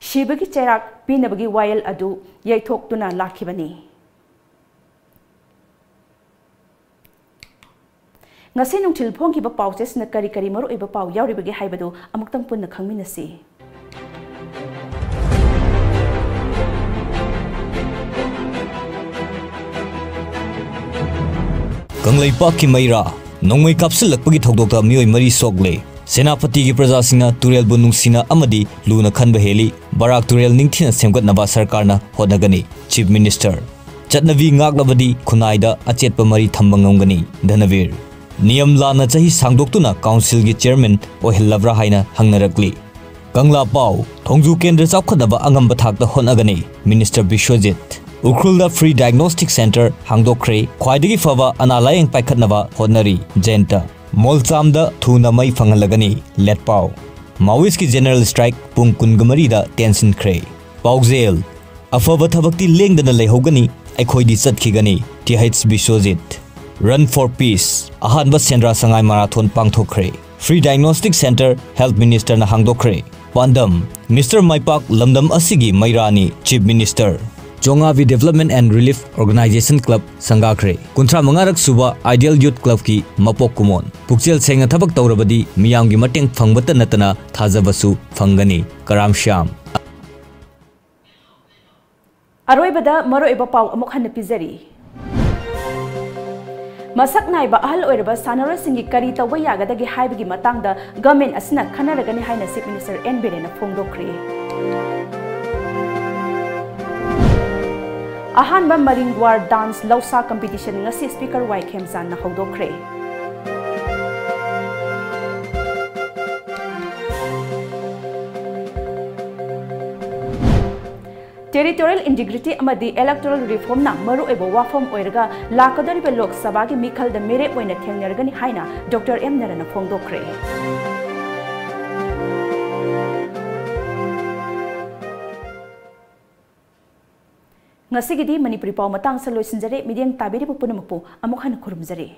ꯁꯤꯕꯒꯤ ꯆꯩꯔꯥꯛ ꯄꯤꯅꯕꯒꯤ ꯋꯥꯌꯦꯜ ꯑꯗꯨ ꯌꯩꯊꯣꯛꯇꯨꯅ ꯂꯥꯛꯈꯤꯕꯅꯤ꯫ ꯉꯁꯤ ꯅꯨꯡꯊꯤꯜ ꯐꯣꯡꯈꯤꯕ ꯄꯥꯎꯆꯦꯁꯤꯅ ꯀꯔꯤ ꯀꯔꯤ ꯃꯔꯨꯑꯣꯏꯕ ꯄꯥꯎ ꯌꯥꯎꯔꯤꯕꯒꯦ ꯍꯥꯏꯕꯗꯨ ꯑꯃꯨꯛꯇꯪ ꯄꯨꯟꯅ ꯈꯪꯃꯤꯟꯅꯁꯤ꯫ ꯀꯪꯂꯩꯄꯥꯛꯀꯤ ꯃꯩꯔꯥ, ꯅꯣꯡꯃꯩ ꯀꯥꯞꯁꯤꯜꯂꯛꯄꯒꯤ ꯊꯧꯗꯣꯛꯇ ꯃꯤꯑꯣꯏ ꯃꯔꯤ ꯁꯣꯛꯂꯦ꯫ ꯁꯦꯅꯥꯄꯇꯤꯒꯤ ꯄ꯭ꯔꯖꯥꯁꯤꯡꯅ ꯇꯨꯔꯦꯜꯕꯨ ꯅꯨꯡꯁꯤꯅ ꯑꯃꯗꯤ ꯂꯨꯅ ꯈꯟꯕ ꯍꯦꯜꯂꯤ꯫ ꯕꯔꯥꯛ ꯇꯨꯔꯦꯜ ꯅꯤꯡꯊꯤꯅ ꯁꯦꯝꯒꯠꯅꯕ ꯁꯔꯀꯥꯔꯅ ꯍꯣꯠꯅꯒꯅꯤ꯫ Chief Minister, ꯆꯠꯅꯕꯤ ꯉꯥꯛꯂꯕꯗꯤ ꯈꯨꯟꯅꯥꯏꯗ ꯑꯆꯦꯠꯄ ꯃꯔꯤ ꯊꯝꯕ ꯉꯝꯒꯅꯤ꯫ ꯙꯅꯕꯤꯔ, ꯅꯤꯌꯝ ꯂꯥꯟꯅ ꯆꯍꯤ ꯁꯥꯡꯗꯣꯛꯇꯨꯅ ꯀꯥꯎꯟꯁꯤꯜꯒꯤ ꯆꯤꯌꯔꯃꯦꯟ ꯑꯣꯏꯍꯜꯂꯕ꯭ꯔꯥ ꯍꯥꯏꯅ ꯍꯪꯅꯔꯛꯂꯤ꯫ ꯀꯪꯂꯥ ꯄꯥꯎ, ꯊꯣꯡꯖꯨ ꯀꯦꯟꯗ꯭ꯔ ꯆꯥꯎꯈꯠꯅꯕ ꯑꯉꯝꯕ ꯊꯥꯛꯇ ꯍꯣꯠꯅꯒꯅꯤ꯫ Minister ꯕꯤꯁ꯭ꯋꯖꯤꯠ, ꯎꯈ꯭ꯔꯨꯜꯗ free diagnostic centre ꯍꯥꯡꯗꯣꯛꯈ꯭ꯔꯦ꯫ ꯈ꯭ꯋꯥꯏꯗꯒꯤ ꯐꯕ ꯑꯅꯥ ꯂꯥꯌꯦꯡ ꯄꯥꯏꯈꯠꯅꯕ ꯍꯣꯠꯅꯔꯤ꯫ ꯖꯌꯟꯇ, ꯃꯣꯜꯆꯥꯝꯗ ꯊꯨꯅ ꯃꯩ ꯐꯪꯍꯜꯂꯒꯅꯤ꯫ ꯂꯦꯠꯄꯥꯎ, ꯃꯥꯋꯤꯁꯀꯤ general strike ꯄꯨꯡ ꯀꯨꯟꯒ ꯃꯔꯤꯗ ꯇꯦꯟꯁꯤꯟꯈ꯭ꯔꯦ꯫ ꯄꯥꯎꯖꯦꯜ, ꯑꯐꯕ ꯊꯕꯛꯇꯤ ꯂꯦꯡꯗꯅ ꯂꯩꯍꯧꯒꯅꯤ, ꯑꯩꯈꯣꯏꯗꯤ ꯆꯠꯈꯤꯒꯅꯤ꯫ T H Biswajit, Run for Peace, ꯑꯍꯥꯟꯕ ꯁꯦꯟꯗ꯭ꯔꯥ ꯁꯉꯥꯏ marathon ꯄꯥꯡꯊꯣꯛꯈ꯭ꯔꯦ꯫ Free diagnostic centre health ministerꯅ ꯍꯥꯡꯗꯣꯛꯈ꯭ꯔꯦ꯫ ꯄꯥꯟꯗꯝ, Mister ꯃꯥꯏꯄꯥꯛ ꯂꯝꯗꯝ ꯑꯁꯤꯒꯤ ꯃꯩꯔꯥꯅꯤ꯫ Chief Minister, ꯆꯣꯉꯥꯕꯤ Development and Relief Organisation Club ꯁꯪꯒꯥꯈ꯭ꯔꯦ꯫ ꯀꯨꯟꯊ꯭ꯔꯥ ꯃꯉꯥꯔꯛ ꯁꯨꯕ Ideal Youth Clubꯀꯤ ꯃꯄꯣꯛ ꯀꯨꯝꯑꯣꯟ꯫ ꯄꯨꯛꯆꯦꯜ ꯁꯦꯡꯅ ꯊꯕꯛ ꯇꯧꯔꯕꯗꯤ ꯃꯤꯌꯥꯝꯒꯤ ꯃꯇꯦꯡ ꯐꯪꯕꯇ ꯅꯠꯇꯅ ꯊꯥꯖꯕꯁꯨ ꯐꯪꯒꯅꯤ꯫ ꯀꯔꯥꯝ ꯁ꯭ꯌꯥꯝ꯫ ꯑꯔꯣꯏꯕꯗ ꯃꯔꯨꯑꯣꯏꯕ ꯄꯥꯎ ꯑꯃꯨꯛ ꯍꯟꯅ ꯄꯤꯖꯔꯤ꯫ ꯃꯁꯛ ꯅꯥꯏꯕ ꯑꯍꯜ ꯑꯣꯏꯔꯕ ꯁꯥꯟꯅꯔꯣꯏꯁꯤꯡꯒꯤ ꯀꯔꯤ ꯇꯧꯕ ꯌꯥꯒꯗꯒꯦ ꯍꯥꯏꯕꯒꯤ ꯃꯇꯥꯡꯗ government ꯑꯁꯤꯅ ꯈꯟꯅꯔꯒꯅꯤ ꯍꯥꯏꯅ Chief Minister ꯑꯦꯟ ꯕꯤꯔꯦꯟꯅ ꯐꯣꯡꯗꯣꯛꯈ꯭ꯔꯦ꯫ ꯑꯍꯥꯟꯕ Marine War Dance ꯂꯧꯁꯥ competition ꯉꯁꯤ Speaker ꯋꯥꯏ ꯈꯦꯝꯆꯥꯟꯅ ꯍꯧꯗꯣꯛꯈ꯭ꯔꯦ꯫ Territorial integrity ꯑꯃꯗꯤ electoral reformꯅ ꯃꯔꯨꯑꯣꯏꯕ ꯋꯥꯐꯝ ꯑꯣꯏꯔꯒ ꯂꯥꯛꯀꯗꯧꯔꯤꯕ ꯂꯣꯛ ꯁꯚꯥꯒꯤ ꯃꯤꯈꯜꯗ ꯃꯤꯔꯦꯞ ꯑꯣꯏꯅ ꯊꯦꯡꯅꯔꯒꯅꯤ ꯍꯥꯏꯅ Doctor ꯑꯦꯝ ꯅꯔꯥꯅ ꯐꯣꯡꯗꯣꯛꯈ꯭ꯔꯦ꯫ ꯉꯁꯤꯒꯤꯗꯤ ꯃꯅꯤꯄꯨꯔꯤ ꯄꯥꯎ ꯃꯇꯥꯡꯁꯤꯗ ꯂꯣꯏꯁꯤꯟꯖꯔꯦ꯫ ꯃꯤꯠꯌꯦꯡ ꯇꯥꯕꯤꯔꯤꯕ ꯄꯨꯝꯅꯃꯛꯄꯨ ꯑꯃꯨꯛ ꯍꯟꯅ ꯈꯨꯔꯨꯝꯖꯔꯤ꯫